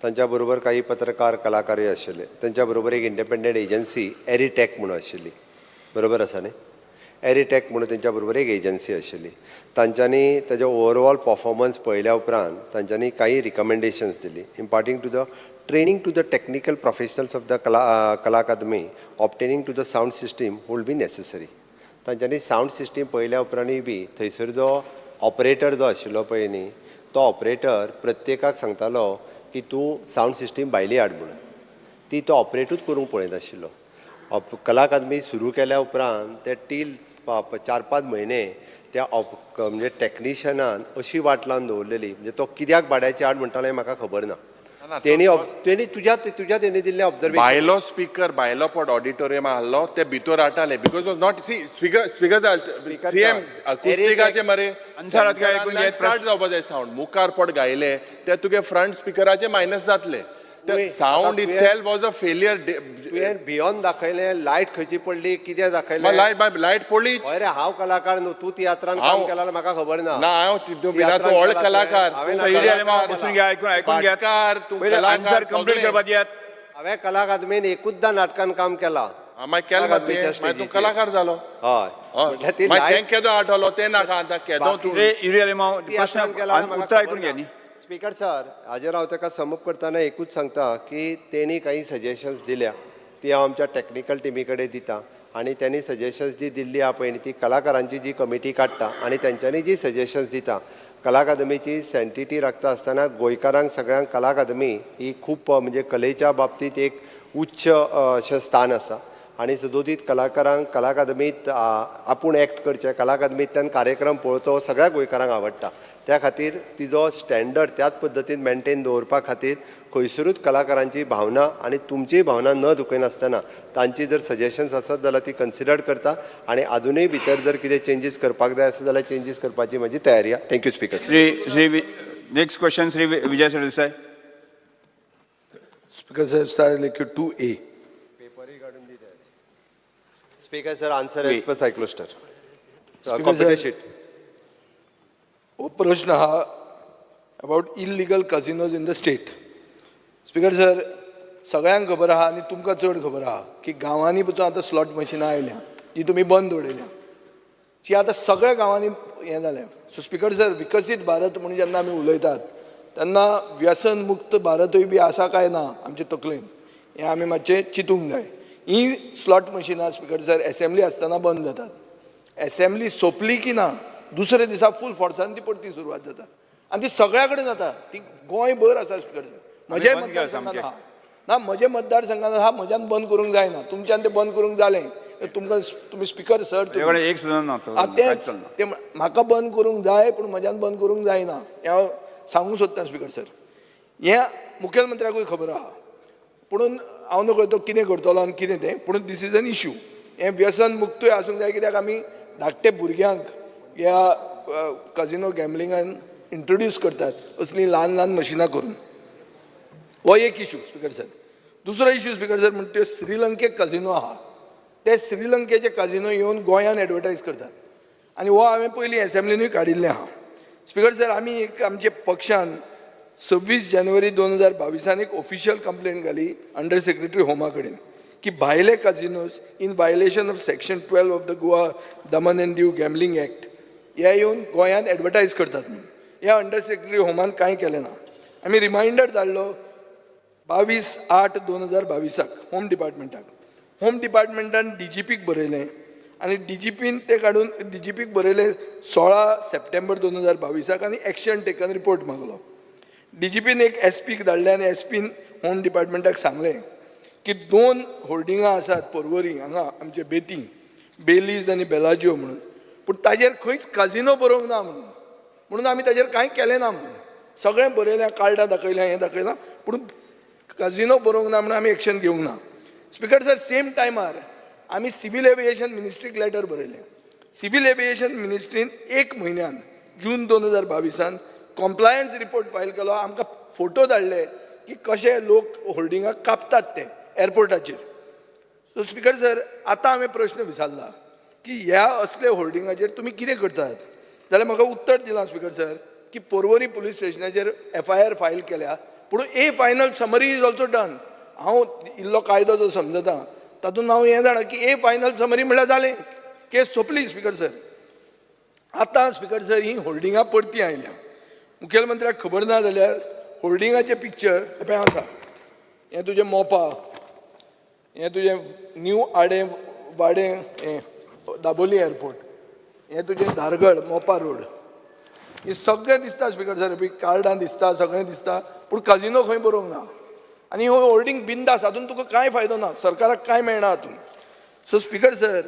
तांच्या बरोबर काही पत्रकार, कलाकारय आशिल्ले. तांच्या बरोबर एक इंडिपेंडंट एजन्सी एरिटॅक म्हणून आशिल्ली, बरोबर आसा न्ही? एरिटॅक म्हणून तेंच्या बरोबर एक एजन्सी आशिल्ली. तांच्यांनी ताजो ओवरऑल परफॉर्मन्स पळयल्या उपरांत तांच्यांनी काही रिकमेंडेशन्स दिली, imparting to the training to the technical professionals of the Kala Akademi, obtaining to the sound system will be necessary. तांच्यांनी सावंड सिस्टीम पळयल्या उपरांतूय बी थंयसर जो ऑपरेटर जो आशिल्लो पळय न्ही, तो ऑपरेटर प्रत्येकाक सांगतालो की तूं सावंड सिस्टीम भायली हाड म्हणून. ती तो ऑपरेटूच करूंक पळयनाशिल्लो. कला अकादमी सुरू केल्या उपरांत ते टील 4-5 म्हयने त्या म्हणजे टॅक्निशियनान अशी वाट लावन दवरलेली, म्हणजे तो कित्याक भाड्याची आड म्हणटालो हें म्हाका खबर ना. तेणी तेणी तुज्या तेणी दिल्लें ऑब्जर्वेशन. भायलो स्पीकर भायलो पट ऑडिटोरियम आहलो ते भितर आटाले because was not see speaker speaker CM अकुस्टिकाचे मरे. आन्सर आतां आयकून घेत. स्टार्ट जावपा जाय सावंड, मुखार पट गायले ते तुगे फ्रंट स्पिकराचे मायनस जातले. Sound itself was a failure. तुवें भियोन दाखयलें, लायट खंयची पडली, कितें दाखयलें. लायट लायट पडली. हय रे, हांव कलाकार न्हू, तूं तियात्रान काम केला म्हाका खबर ना. ना, हांव तूं व्हड कलाकार. बसून घ्या, ऐकून ऐकून घ्या. आन्सर कंप्लीट करपा दियात. हांवें कला अकादमीन एकूचदा नाटकान काम केलां. मागीर केलें, मागीर तूं कलाकार जालो. हय. हय, तें केदो आठवलो तें नाका आतां केदो तूं. प्रश्न उत्तर ऐकून घ्या न्ही. स्पीकर सर, हाजेर हांव ताका समप करतना एकूच सांगता की तेणी काही सजेशन्स दिल्या ती हांव आमच्या टॅक्निकल टिमी कडेन दिता आनी तेणी सजेशन्स जी दिल्ली आहा पळय ती कलाकारांची जी कमिटी काडटा आनी तेंच्यांनी जी सजेशन्स दिता, कला अकादमीची सँटिटी राखता आसतना गोंयकारांक सगळ्यांक कला अकादमी ही खूब म्हणजे कलेच्या बाबतींत एक उच्च अशें स्थान आसा आनी सदोदीत कलाकारांक कला अकादमींत आपूण एक्ट करचें, कला अकादमींतल्यान कार्यक्रम पळोवचो सगळ्या गोंयकारांक आवडटा. त्या खातीर तिजो स्टँडर्ड त्याच पद्दतीन मेनटेन दवरपा खातीर खंयसरूच कलाकारांची भावना आनी तुमचीय भावना न दुखयनासतना तांची जर सजेशन्स आसत जाल्यार ती कन्सिडर करता आनी आजुनूय भितर जर कितें चेंजीस करपाक जाय आसत जाल्यार चेंजीस करपाची म्हजी तयारी आसा. Thank you speaker. Shri Shri next question Shri Vijay Sardesai. Speaker sir, star LQ 2A. Speaker sir, answer as per cyclostyle. Speaker computer sir. Sheet. हो प्रश्न हा about illegal casinos in the state. Speaker sir, सगळ्यांक खबर आहा आनी तुमकां चड खबर आहा की गांवांनी पसून आतां स्लॉट मशिनां आयल्या जी तुमी बंद उडयल्या, ती आतां सगळ्या गांवांनी हें जालें. सो स्पीकर सर, विकसीत भारत म्हणून जेन्ना आमी उलयतात तेन्ना व्यसन मुक्त भारतूय बी आसा काय ना आमचे तकलेन हें आमी मातशें चिंतूंक जाय. ही स्लॉट मशिनां स्पीकर सर एसेंब्ली आसतना बंद जातात. एसेंब्ली सोंपली की ना दुसऱ्या दिसा फूल फोर्सान ती परती सुरवात जाता आनी ती सगळ्या कडेन जाता. ती गोंयभर आसा स्पीकर सर. म्हज्या बंद केला मतदारसंघात सामकें. आहा ना, म्हज्या मतदारसंघात आहा, म्हज्यान बंद करूंक जायना, तुमच्यान तें बंद करूंक जालें तुमकां, तुमी स्पीकर सर. तुजे एक सुद्दां ना. तेंच तें म्हाका बंद करूंक जाय पूण म्हज्यान बंद करूंक जायना हें हांव सांगूंक सोदतां स्पीकर सर. हें मुखेलमंत्र्याकूय खबर आहा पुणून हांव नकळो तो कितें करतलो आनी कितें तें, पूण this is an issue. हें व्यसन मुक्तूय आसूंक जाय कित्याक आमी धाकटे भुरग्यांक ह्या कजिनो गॅमलिंगान इंट्रोड्यूस करतात असलीं ल्हान ल्हान मशिनां करून. हो एक इशू स्पीकर सर. दुसरो इशू स्पीकर सर म्हणटा त्यो श्रीलंकेक कजिनो आहा, ते श्रीलंकेचे कजिनो येवन गोंयान एडवर्टायज करतात आनी हो हांवें पयलीं एसेंब्लीनूय काडिल्लें आहा. स्पीकर सर, आमी एक आमच्या पक्षान 26 जानेवारी 2022 एक ऑफिशियल कंप्लेन घाली अंडर सेक्रेटरी होमा कडेन की भायले casinos in violation of section 12 of the Goa Daman and Diu gambling act हे येवन गोंयांत एडवर्टायज करतात म्हणून. ह्या अंडर सेक्रेटरी होमान कांय केलें ना. आमी रिमायंडर धाडलो 22/8/2022 होम डिपार्टमेंटाक. होम डिपार्टमेंटान डीजीपीक बरयलें आनी डीजीपीन तें काडून डीजीपीक बरयलें 16 सप्टेंबर 2022 आनी एक्शन टेकन रिपोर्ट मागलो. डीजीपीन एक एसपीक धाडलें आनी एसपीन होम डिपार्टमेंटाक सांगलें की 2 होर्डिंगां आसात पर्वरी हांगा आमचे बेती बेलीज आनी बेलाजियो म्हणून, पूण ताजेर खंयच काजिनो बरोवंक ना म्हणून, म्हणून आमी ताजेर कांय केलें ना म्हणून. सगळें बरयलें, कार्डां दाखयल्या, हें दाखयलां, पूण काजिनो बरोवंक ना म्हणून आमी एक्शन घेवंक ना. स्पीकर सर, सेम टायमार आमी सिवील एविएशन मिनिस्ट्रीक लेटर बरयलें. सिवील एविएशन मिनिस्ट्रीन 1 म्हयन्यान जून 2022 कॉम्प्लायन्स रिपोर्ट फायल केलो. आमकां फोटो धाडले की कशे लोक होल्डिंगां कापतात ते एअरपोर्टाचेर. सो स्पीकर सर, आतां हांवें प्रश्न विचारला की ह्या असले होल्डिंगाचेर तुमी कितें करतात जाल्यार म्हाका उत्तर दिलां स्पीकर सर की पर्वरी पुलीस स्टेशनाचेर एफआयआर फायल केल्या, पूण a final summary is also done. हांव इल्लो कायदो जो समजता तातूंत हांव हें जाणा की ए फायनल समरी म्हणल्यार जालें, केस सोंपली स्पीकर सर. आतां स्पीकर सर ही होल्डिंगां परती आयल्या. मुखेलमंत्र्याक खबर ना जाल्यार होल्डिंगाचें पिक्चर हें आसा. हें तुजें मोपा, हें तुजें न्यू आडें वाडें, हें दाबोली एअरपोर्ट, हें तुजें धारगळ मोपा रोड, हें सगळें दिसता स्पीकर सर. कार्डां दिसता, सगळें दिसता, पूण काजिनो खंय बरोवंक ना. आनी हो होल्डिंग बिंदास, हातूंत तुका कांय फायदो ना, सरकाराक कांय मेळना हातूंत. सो स्पीकर सर,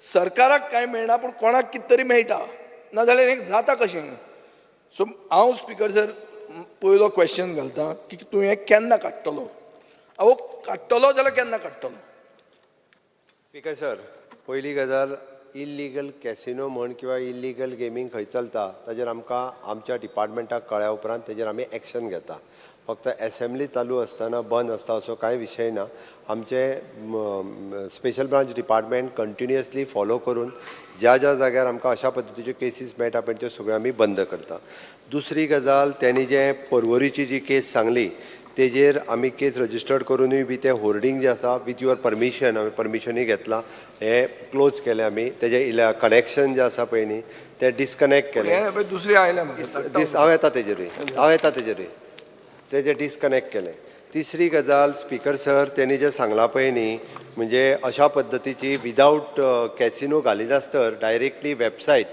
सरकाराक कांय मेळना पूण कोणाक कितें तरी मेळटा, नाजाल्यार हें जाता कशें? सो हांव स्पीकर सर पयलो क्वेश्चन घालता की तूं हें केन्ना काडटलो? अहो, काडटलो जाल्यार केन्ना काडटलो? स्पीकर सर, पयली गजाल, इल्लिगल कॅसिनो म्हण किंवा इल्लिगल गेमींग खंय चलता ताजेर आमकां आमच्या डिपार्टमेंटाक कळ्ळ्या उपरांत तेजेर आमी एक्शन घेता. फक्त एसेंब्ली चालू आसतना बंद आसता असो कांय विशय ना. आमचे special branch department continuously follow करून ज्या ज्या जाग्यार आमकां अशा पद्दतीच्यो केसीस मेळटा पळय, त्यो सगळ्यो आमी बंद करता. दुसरी गजाल, तेणी जे परवरीची जी केस सांगली तेजेर आमी केस रजिस्टर्ड करुनूय बी तें होर्डिंग जें आसा, विथ your permission, हांवें परमिशनूय घेतलां, हें क्लोज केलें आमी. तेजें कनेक्शन जें आसा पळय न्ही, तें डिसकनेक्ट केलें. हें पळय, दुसरें आयलें म्हाका. दीस हांव येता तेजेरूय, हांव येता तेजेरूय. तेजें डिसकनेक्ट केलें. तिसरी गजाल स्पीकर सर, तेणी जें सांगलां पळय न्ही, म्हणजे अशा पद्दतीची विदावट कॅसिनो घालिनासतर डायरेक्टली वेबसायट,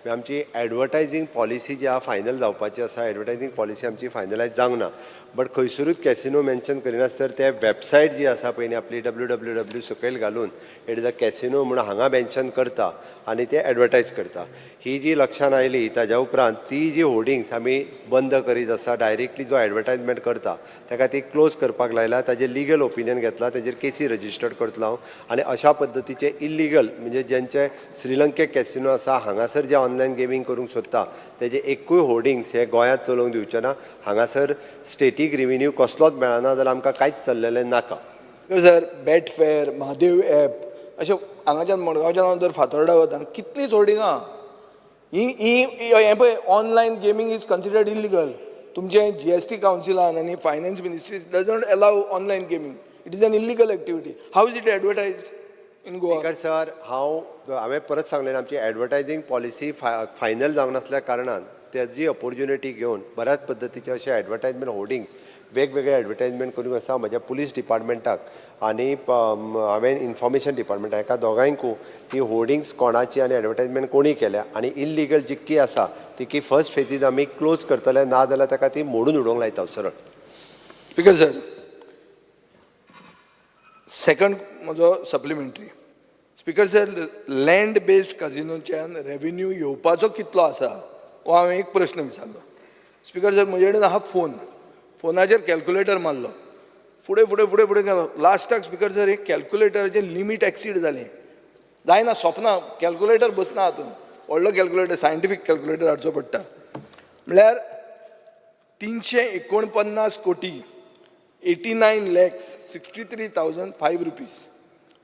आमची एडवर्टायजींग पॉलिसी जी आहा फायनल जावपाची आसा. एडवर्टायजींग पॉलिसी आमची फायनलायज जावंक ना, बट खंयसरूच कॅसिनो मेन्शन करिनासतर ते वेबसायट जी आसा पळय न्ही आपली, www सकयल घालून it is a casino म्हणून हांगा मेन्शन करता आनी ते एडवर्टायज करता. ही जी लक्षान आयली ताज्या उपरांत ती जी होर्डिंग्स आमी बंद करीत आसा. डायरेक्टली जो एडवर्टायजमेंट करता ताका ती क्लोज करपाक लायला. ताजेर लिगल ओपिनियन घेतला, तेजेर केसी रजिस्टर्ड करतलो हांव आनी अशा पद्दतीचे इल्लिगल, म्हणजे जेंचे श्रीलंकेक कॅसिनो आसा, हांगासर जे ऑनलायन गेमींग करूंक सोदता, तेजे एकूय होर्डिंग्स हे गोंयांत चलोवंक दिवचे ना. हांगासर स्टेटीक रिविन्यू कसलोच मेळना जाल्यार आमकां कांयच चल्लेलें नाका. सर, बेटफेअर, म्हादेव एप अशें हांगाच्यान मडगांवच्यान हांव जर फातोर्डा वता, कितलींच होर्डिंगां ही ही. हें पळय, online gaming is considered illegal. तुमचें जीएसटी कावन्सिलान आनी finance ministry doesn't allow online gaming. It is an illegal activity. How is it advertised in Goa? Speaker sir, हांवें परत सांगलें, आमची एडवर्टायजींग पॉलिसी फायनल जावंक नासल्या कारणान तेजी ऑपोर्च्युनिटी घेवन बऱ्याच पद्दतीचे अशे एडवर्टायजमेंट होर्डिंग्स, वेगवेगळे एडवर्टायजमेंट करूंक आसा. म्हज्या पुलीस डिपार्टमेंटाक आनी हांवें इन्फॉर्मेशन डिपार्टमेंटाक, हेका दोगांयकू ती होर्डिंग्स कोणाची आनी एडवर्टायजमेंट कोणी केल्या आनी इल्लिगल जितकी आसा तितकी फर्स्ट फेजीन आमी क्लोज करतले, ना जाल्यार ताका ती मोडून उडोवंक लायता हांव सरळ. स्पीकर सर, सेकंड म्हजो supplementary. Speaker sir, land based कजिनोच्यान revenue येवपाचो कितलो आसा हो हांवें एक प्रश्न विचारलो. स्पीकर सर, म्हजे कडेन आहा फोन. फोनाचेर कॅल्क्युलेटर मारलो, फुडें फुडें फुडें फुडें गेलो. लास्टाक स्पीकर सर, एक कॅल्क्युलेटराचें लिमीट एक्सीड जालें. जायना, सोंपना, कॅल्क्युलेटर बसना हातून. व्हडलो कॅल्क्युलेटर, सायंटिफीक कॅल्क्युलेटर हाडचो पडटा. म्हळ्यार 349 कोटी 89 lakhs 63,005 rupees,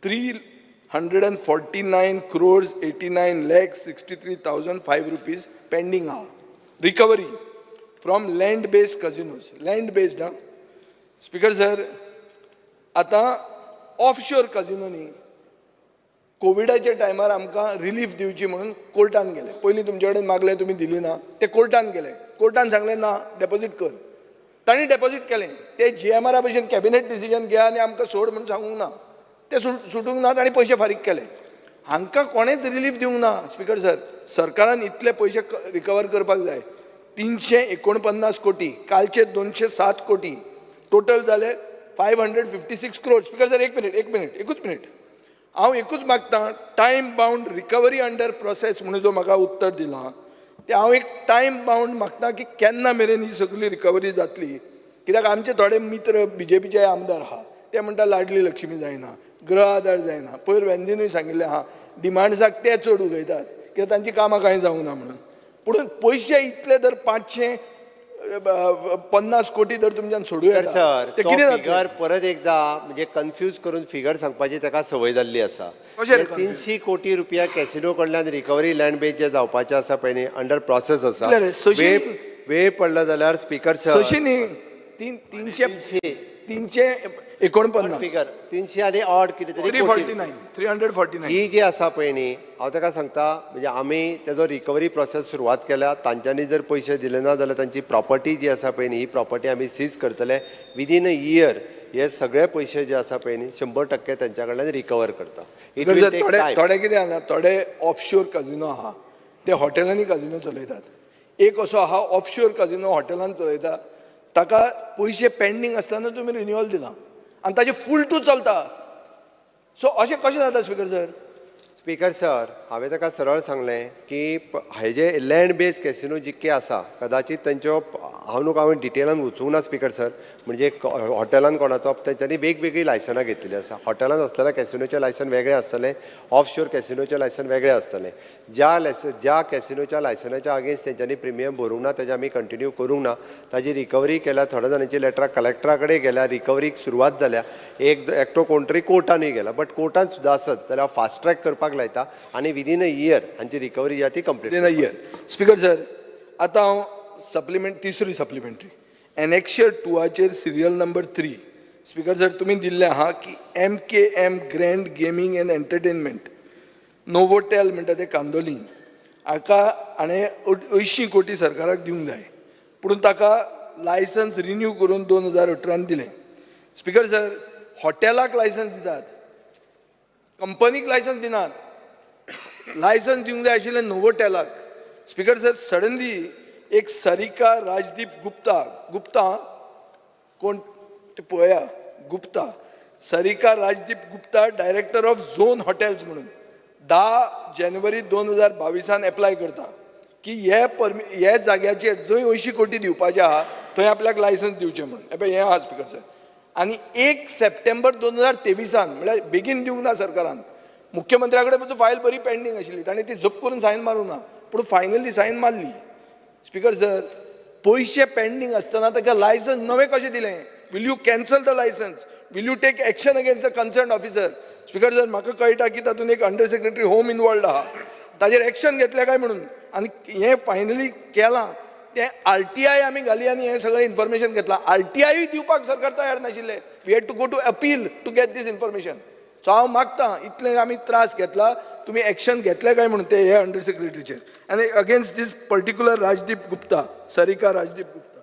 349 crores 89 lakhs 63,005 rupees pending आहा recovery from land based casinos, land based. आं स्पीकर सर, आतां ऑफशोर कजिनो न्ही, कोविडाच्या टायमार आमकां रिलीफ दिवची म्हणून कोर्टान गेले. पयलीं तुमचे कडेन मागलें, तुमी दिली ना. ते कोर्टान गेले. कोर्टान सांगलें, ना, डेपोजीट कर. तांणी डेपोजीट केलें. ते जीएमआरा भशेन कॅबिनेट डिसिजन घे आनी आमकां सोड म्हणून सांगूंक ना. ते सुटूंक ना. तांणी पयशे फारीक केले. हांकां कोणेच रिलीफ दिवंक ना. स्पीकर सर, सरकारान इतले पयशे रिकवर करपाक जाय. 349 कोटी, कालचे 207 कोटी, टोटल जाले 556 crore. Speaker sir, एक मिनीट, एक मिनीट, एकूच मिनीट. हांव एकूच मागता, time bound recovery under process म्हणून जो म्हाका उत्तर दिलां तें हांव एक टायम बावंड मागता की केन्ना मेरेन ही सगळी रिकवरी जातली? कित्याक आमचे थोडे मित्र बीजेपीचे आमदार आहा, ते म्हणटा लाडली लक्ष्मी जायना, गृह आदार जायना. पयर वेंझीनूय सांगिल्लें आहा, डिमांड्साक ते चड उलयतात कित्याक तांची कामां कांय जावंक ना म्हणून. पूण पयशे इतले जर 550 कोटी जर तुमच्यान सोडूं तर येता सर, ते तो कितें फिगर जातलें? परत एकदा म्हणजे कन्फ्यूज करून फिगर सांगपाची ताका संवय जाल्ली आसा. कशें रे confuse? 300 कोटी रुपया कॅसिनो कडल्यान रिकवरी लँड बेस जे जावपाचे आसा पळय न्ही, अंडर प्रोसेस आसा. कितले रे? 600 वेळ न्ही. वेळ पडला जाल्यार स्पीकर सर, 600 न्ही, तीनशे, 349. फिगर 300 आनी ऑड कितें तरी थ्री कोटी. 49, 349. ही जी आसा पळय न्ही, हांव ताका सांगता, म्हणजे आमी तेजो रिकवरी प्रोसेस सुरवात केल्या. तांच्यांनी जर पयशे दिले ना जाल्यार तांची प्रॉपर्टी जी आसा पळय न्ही, ही प्रॉपर्टी आमी सीज करतले. विदीन अ इयर हे सगळे पयशे जे आसा पळय न्ही, 100% तांच्या कडल्यान रिकवर करता. It will take थोडे टायम. थोडे कितें जाणा, थोडे ऑफशोर कजिनो आहा, ते हॉटेलांनी कजिनो चलयतात. एक असो आहा, ऑफशोर कजिनो हॉटेलान चलयता. ताका पयशे पेंडींग आसतना तुमी रिन्युअल दिलां आनी ताजें फूल टू चलता. सो अशें कशें जाता स्पीकर सर? स्पीकर सर, हांवें ताका सरळ सांगलें की हेजे लँड बेज कॅसिनो जितके आसा, कदाचीत तेंच्यो हांव न्हू, हांवें डिटेलान वचूंक ना स्पीकर सर. म्हणजे हॉटेलान कोणाचो, तेंच्यांनी वेगवेगळीं लायसनां घेतिल्लीं आसा. हॉटेलान आसलेल्या कॅसिनोचें लायसन वेगळें आसतलें, ऑफ शोर कॅसिनोचें लायसन वेगळें आसतलें. ज्या कॅसिनोच्या लायसनाच्या अगेन्स्ट तेंच्यांनी प्रिमियम भरूंक ना, तेजें आमी कंटिन्यू करूंक ना, ताजी रिकवरी केल्या. थोड्या जाणांची लेटरां कलेक्टरा कडेन गेल्या, रिकवरीक सुरवात जाल्या. एक एकटो कोण तरी कोर्टानूय गेला. बट कोर्टान सुद्दां आसत जाल्यार हांव फास्ट ट्रॅक करपाक लायता आनी विदीन अ इयर हांची रिकवरी जी आहा ती complete. Within a year. Speaker sir, आतां हांव सप्लिमेंट, तिसरी supplementary, annexure टूआचेर, serial number 3. Speaker sir, तुमी दिल्लें आहा की MKM Grand Gaming and Entertainment, Novotel म्हणटा ते कांदोली, हाका हाणें 80 कोटी सरकाराक दिवंक जाय, पूण ताका लायसन्स रिन्यू करून 2018न दिलें. स्पीकर सर, हॉटेलाक लायसन्स दितात, कंपनीक लायसन्स दिनात. लायसन्स दिवंक जाय आशिल्लें नोवोटेलाक. स्पीकर सर, सडनली एक सरिका राजदीप गुप्ता, गुप्ता कोण ते पळया, Gupta, Sarika Rajdeep Gupta, director of zone hotels म्हणून 10 जानेवारी 2022न एप्लाय करता की हे परमि हे जाग्याचेर जंय 80 कोटी दिवपाचे आहा थंय आपल्याक लायसन्स दिवचें म्हणून. हे पळय, हें आहा स्पीकर सर. आनी 1 सप्टेंबर 2023न, म्हळ्यार बेगीन दिवंक ना सरकारान, मुख्यमंत्र्या कडेन पसून फायल बरी पेंडींग आशिल्ली. ताणें ती जप करून सायन मारूंक ना, पूण फायनली सायन मारली. स्पीकर सर, पयशे पेंडींग आसतना ताका लायसन्स नवें कशें दिलें? Will you cancel the license? Will you take action against the concerned officer? Speaker sir, म्हाका कळटा की तातूंत एक अंडर सेक्रेटरी होम इनवॉल्ड आहा. ताजेर एक्शन घेतलें काय म्हणून? आनी हें फायनली केलां तें आरटीआय आमी घाली आनी हें सगळें इन्फॉर्मेशन घेतलां. आरटीआयूय दिवपाक सरकार तयार नाशिल्लें. We had to go to appeal to get this information. So हांव मागता, इतले आमी त्रास घेतला, तुमी एक्शन घेतले काय म्हणून ते हे अंडर सेक्रेटरीचेर आनी against this particular Rajdeep Gupta, Sarika Rajdeep Gupta.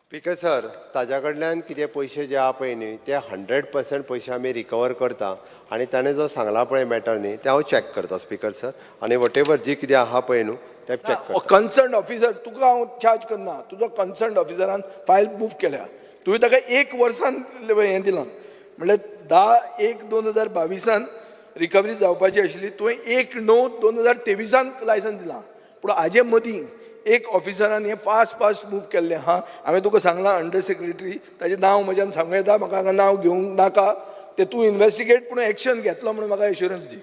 Speaker sir, ताज्या कडल्यान कितें पयशे जे आहा पळय न्ही, ते 100% पयशे आमी रिकवर करता आनी ताणें जो सांगला पळय मॅटर न्ही, तें हांव चॅक करता स्पीकर सर. आनी what ever जी कितें आहा पळय न्हू, तें चॅक करता. कन्सर्न ऑफिसर, तुका हांव चार्ज करना. तुजो कन्सर्न ऑफिसरान फायल मूव केल्या. तुवें ताका एक वर्सान हें दिलां, म्हणल्यार 10-1-2022न रिकवरी जावपाची आशिल्ली. तुवें 1-9-2023न लायसन्स दिलां. पूण हाजे मदीं एक ऑफिसरान हें फास्ट फास्ट मूव केल्लें आहा. हांवें तुका सांगलां, अंडर सेक्रेटरी, ताजें नांव म्हज्यान सांगूं येता, म्हाका हांगा नांव घेवंक नाका तें. तूं इन्वेस्टिगेट, पूण एक्शन घेतलो म्हणून म्हाका एश्युरन्स दी.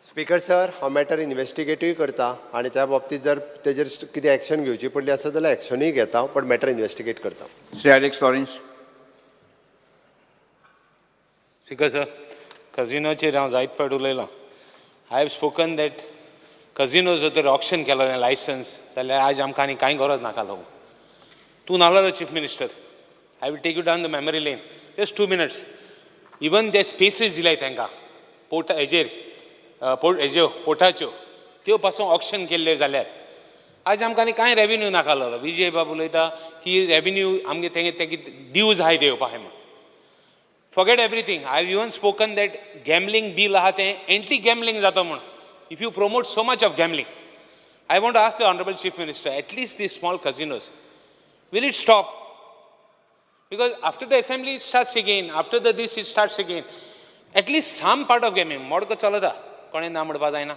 स्पीकर सर, हांव मॅटर इन्वेस्टिगेटूय करता आनी त्या बाबतींत जर तेजेर कितें एक्शन घेवची पडली आसत जाल्यार एक्शनूय घेता, पण मॅटर इन्वेस्टिगेट करता. Shri Alex Lawrence. Speaker sir, कझिनोचेर हांव जायत फावट उलयलां. I have spoken that casino जर तर ऑक्शन केलो लायसन्स जाल्यार आज आमकां आनी कांय गरज नाका लागूं. तूं नासलो chief minister. I will take you down the memory lane, just 2 minutes. Even ते स्पेसीस दिल्याय तांकां पोर्टा हेजेर, पोर्ट हेज्यो, पोर्टाच्यो, त्यो पासून ऑक्शन केल्ल्यो जाल्यार आज आमकां आनी कांय रेवेन्यू नाका लागलो. विजय बाब उलयता की रेवेन्यू आमगे तेंगे तेगे ड्यूज आहाय दिवपा आहाय म्हूण. Forget everything. I have even spoken that gambling bill आहा तें एंटी गॅमलिंग जाता म्हूण, if you promote so much of gambling. I want to ask the honourable Chief Minister, at least the small casinos, will it stop? Because after the assembly it starts again, after the this it starts again. At least some part of gaming, मडको चलता, कोणें ना म्हणपा जायना.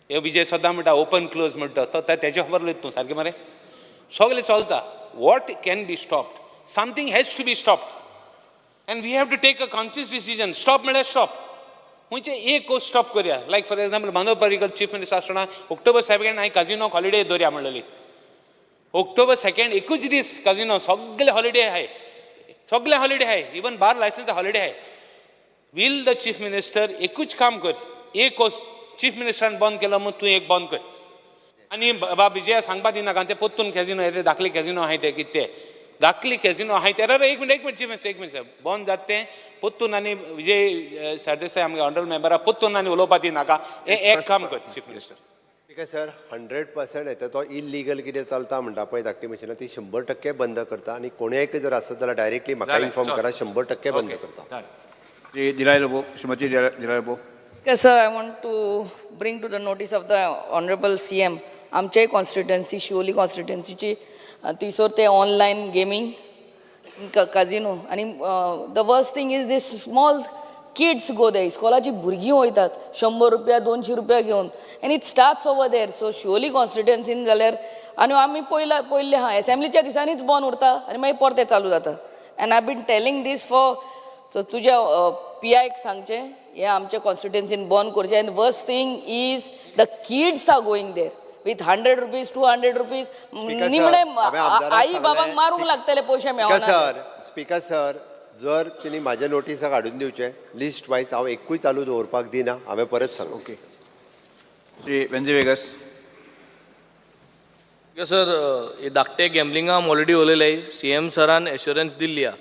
हे विजय सदां म्हणटा open close म्हणटा तो, तेजे खबर उलयता तूं सारकें मरे. सगळें चलता. What can be stopped? Something has to be stopped and we have to take a conscious decision. Stop म्हळ्यार स्टॉप. खंयचे एक स्टॉप करया. लायक for example, Manohar Parrikar chief minister आसतना ऑक्टोबर 2 हांवें काजिनोक हॉलिडे दवरया म्हणलेली. ऑक्टोबर 2 एकूच दीस काजिनो सगळे हॉलिडे आहाय, सगळे हॉलिडे आहाय. इवन बार लायसन्स हॉलिडे आहाय. वील the chief minister एकूच काम कर, एक चीफ मिनिस्टरान बंद केलो म्हूण तूं एक बंद कर. आनी बाब विजया सांगपा दिनाका. ते पोत्तून कॅजिनो ते धाकले कॅजिनो आहाय, ते कितें ते धाकली कॅजिनो आहाय ते. अरे, एक मिनट, एक मिनट, चीफ मिनिस्टर, एक मिनट. बंद जाता तें पोत्तून आनी विजय सरदेसाय आमगे ऑनरेबल मेंबरा पोत्तून आनी उलोवपा दिनाका. हें एक काम कर चीफ मिनिस्टर. स्पीकर सर, 100% येता. तो इलिगल कितें चलता म्हणटा पळय धाकटी मशिनां, ती 100% बंद करता आनी कोणेय जर आसत जाल्यार डायरेक्टली म्हाका जालें, इन्फॉर्म चल. करा, 100% बंद ओके, करता. जालें. श्री दिलाय लोबो, श्रीमती दिलाय Lobo. Okay, sir, I want to bring to the notice of the Honorable CM, आमच्याय कॉन्स्टिट्युएन्सी, शिवोली कॉन्स्टिट्युएन्सीची, थंयसर ते ऑनलायन गेमींग काजिनो आनी the worst thing is this small Kids go there, इस्कॉलाची भुरगीं वयतात 100 रुपया, 200 रुपया घेवन, and it starts over there. So Siolim कॉन्स्टिट्युएन्सीन जाल्यार आनी आमी पयला पयल्लें आहा, एसेंब्लीच्या दिसांनीच बंद उरता आनी मागीर परतें चालू जाता. And I been telling this for, so तुज्या पी आयक सांगचें, हें आमच्या कॉन्स्टिट्युएन्सीन बंद करचें. And worst thing is the kids are going there with ₹100, ₹200. Speaker sir, निमणे हांवें आमदाराक आई बाबांक सांगलें, मारूंक लागतले, पयशे स्पीकर मेळना. सर, स्पीकर सर, जर तिणी म्हाज्या नोटिसाक हाडून दिवचें लिस्ट वायज, हांव एकूय चालू दवरपाक दिना, हांवें परत सांगलें. ओके, श्री वेंझी वेगस. सर, हे धाकटे गॅमलिंगा हांव ऑलरेडी उलयले, सी एम सरान एश्योरन्स दिल्ली आहा.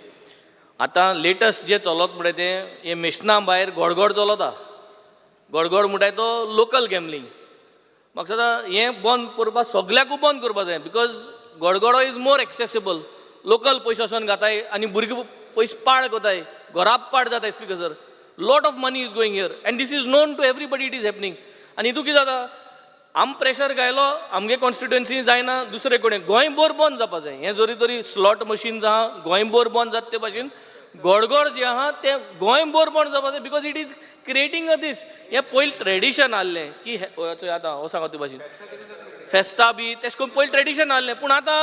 आतां लेटस्ट जे चलत म्हणटा तें हे मेशना भायर गोडगोड चलता. गोडगोड म्हणटाय तो लोकल गॅमलिंग. म्हाका दिसता हें बंद करपा, सगल्याकूय बंद करपा जाय, because गडगडो is more accessible. Local पयशे वचोन घाताय आनी भुरगीं पयशे पाड कोताय, घरा पाड जाताय. Speaker sir, lot of money is going here and this is known to everybody, it is happening. आनी हितू कितें जाता, आम प्रेशर घायलो आमगे कॉन्स्टिट्युएन्सी जायना, दुसरे कडेन गोंयभर बंद जावपा जाय. हें जरी तरी स्लॉट मशीन आहा, गोंयभर बंद जाता, ते भाशेन गडगड जे आहा तें गोंयभर बंद जावपा जाय, because it is creating a this. हें पयलीं ट्रेडिशन आहलें की चोय आतां हो सांगता ते भाशेन फेस्तां बी तेश करून पयलीं ट्रेडिशन आहलें, पूण आतां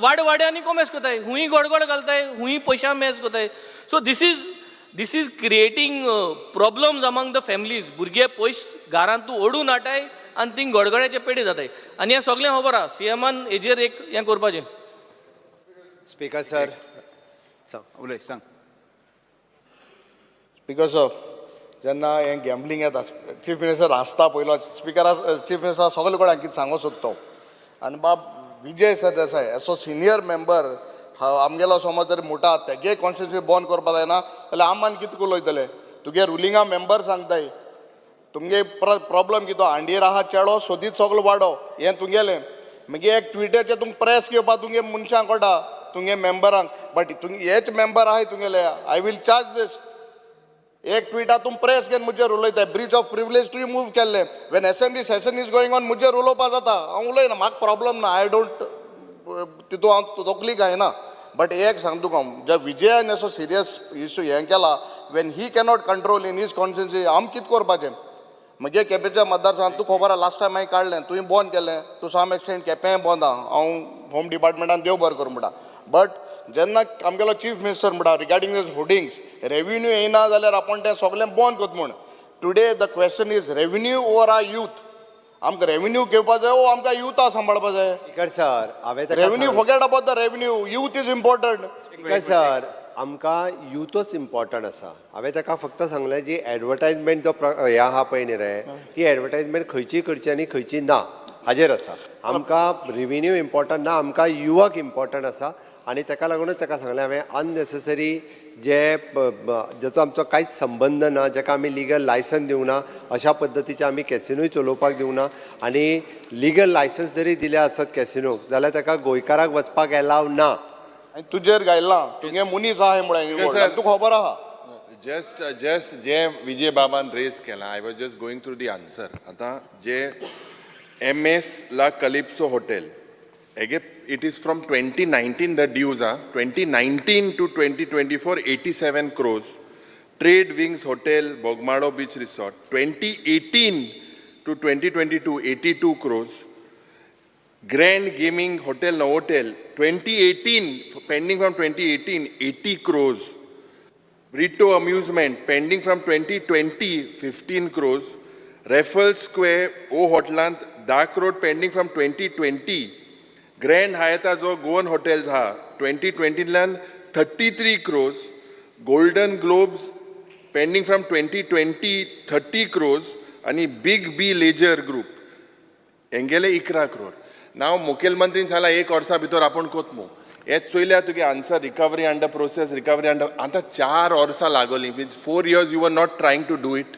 वाड वाड्यांनी कोमेस कोताय, हुंय गडगड घालताय, हुंय पयशां मेज कोताय. So this is creating problems among the families. भुरगे पयस घरांत ओडून हाडटाय आनी थिंग गडगड्याचे पेडे जाताय. आनी हें सगळें खबर आहा, सी एमान हेजेर एक हें करपाचें. स्पीकर सर, उलय, सांग. स्पीकर सर, जेन्ना हें गॅम्बलिंग येता, चीफ मिनिस्टर हांसता पयलो. स्पिकर, चीफ मिनिस्टर सगळे कडेन कितें सांगूंक सोदता. आनी बाब विजय सरदेसाय असो सिनियर मेंबर आमगेलो समज जर म्हणटा तेगे कॉन्स्टिट्युन्सी बंद करपा जायना जाल्यार आम आनी कितें उलयतले? तुगे रुलिंगा मेंबर सांगताय. तुमगे प्रॉब्लम कितें? हांडीर आहा चेडो, सोदीत सगलो वाडो, हें तुगेलें. मागीर एक ट्विटरचेर तुमकां प्रेस घेवपा तुमगे मनशांक कळटा, तुमगे मेंबरांक, बट तुमगे हेच मेंबर आहाय तुगेले. I will charge this. एक ट्विटा तूं प्रेस घेवन म्हजेर उलयता. ब्रीच ऑफ प्रिविलेज तुवें मूव केल्लें. When assembly session is going on, म्हजेर उलोवपा जाता, हांव उलयना, म्हाका प्रॉब्लम ना. I don't, तितू हांव तकली घायना. बट एक सांग तुका हांव, ज्या विजयान असो सिरियस इशू हें केला, when he cannot control in his constituency, आम कितें करपाचें? म्हगे केपेंच्या मतदारसंघात तुका खबर आहा, लास्ट टायम हांवें काडलें, तुवें बंद केलें. टू सम एक्सटेंट केपेंय बंद आहा. हांव होम डिपार्टमेंटान देव बरें करूं म्हणटा. बट जेन्ना आमगेलो चीफ मिनिस्टर म्हणटा रिगार्डींग these hoardings, revenue येयना जाल्यार आपूण तें सगळें बंद करता म्हूण, today the question is revenue over our youth. आमकां रेवेन्यू घेवपा जाय ओ आमकां युथा सांबाळपा जाय? स्पीकर सर, हांवें ताका रेवेन्यू सांगलें. Forget about the revenue, youth is important. Speaker sir, आमकां युथच इम्पॉर्टंट आसा. हांवें ताका फक्त सांगलें, जी एडवर्टायजमेंट जो हें आहा पळय न्ही रे, ती एडवर्टायजमेंट खंयची करची आनी खंयची ना हाजेर आसा. आमकां रिवेन्यू इम्पॉर्टंट ना, आमकां युवक इम्पॉर्टंट आसा. आनी ताका लागूनच ताका सांगलें हांवें, अननेसेसरी जे जेचो आमचो कांयच संबंद ना, जाका आमी लिगल लायसन्स दिवंक ना, अशा पद्दतीचे आमी कॅसिनोय चलोवपाक दिवंक ना. आनी लिगल लायसन्स जरी दिलें आसत कॅसिनोक जाल्यार ताका गोंयकाराक वचपाक एलाव ना. आनी तुजेर घायला, तुगे मनीस आहा म्हणून Yes, sir. तुका खबर आहा. जस्ट जे विजय बाबान रेज केला, I was just going through the answer. आतां जे एम एस ला कलिप्सो hotel हेगे, it is from 2019 the dues ah, 2019 to 2024, 87 crores. Trade wings hotel, Bogmalo beach resort, 2018 to 2022, 82 crores. Grand Gaming Hotel Novotel, 2018, pending from 2018, 80 crores. Brito Amusement, pending from 2020, 15 crores. Raffles Square, O Hotland, Dark Road, pending from 2020. Grand Hyatt जो Goan Hotels हा, 2020 ल्यान 33 crores. Golden Globes, pending from 2020, 30 crores. आणि Big B Leisure Group, हेंगेले 11 crore. नाव मुखेलमंत्रीन सांगला, एक वर्सा भितर आपूण कोतमू. हे चोयल्यार तुगे answer recovery under process, recovery under, आतां 4 वर्सां लागोली. Means 4 years you are not trying to do it.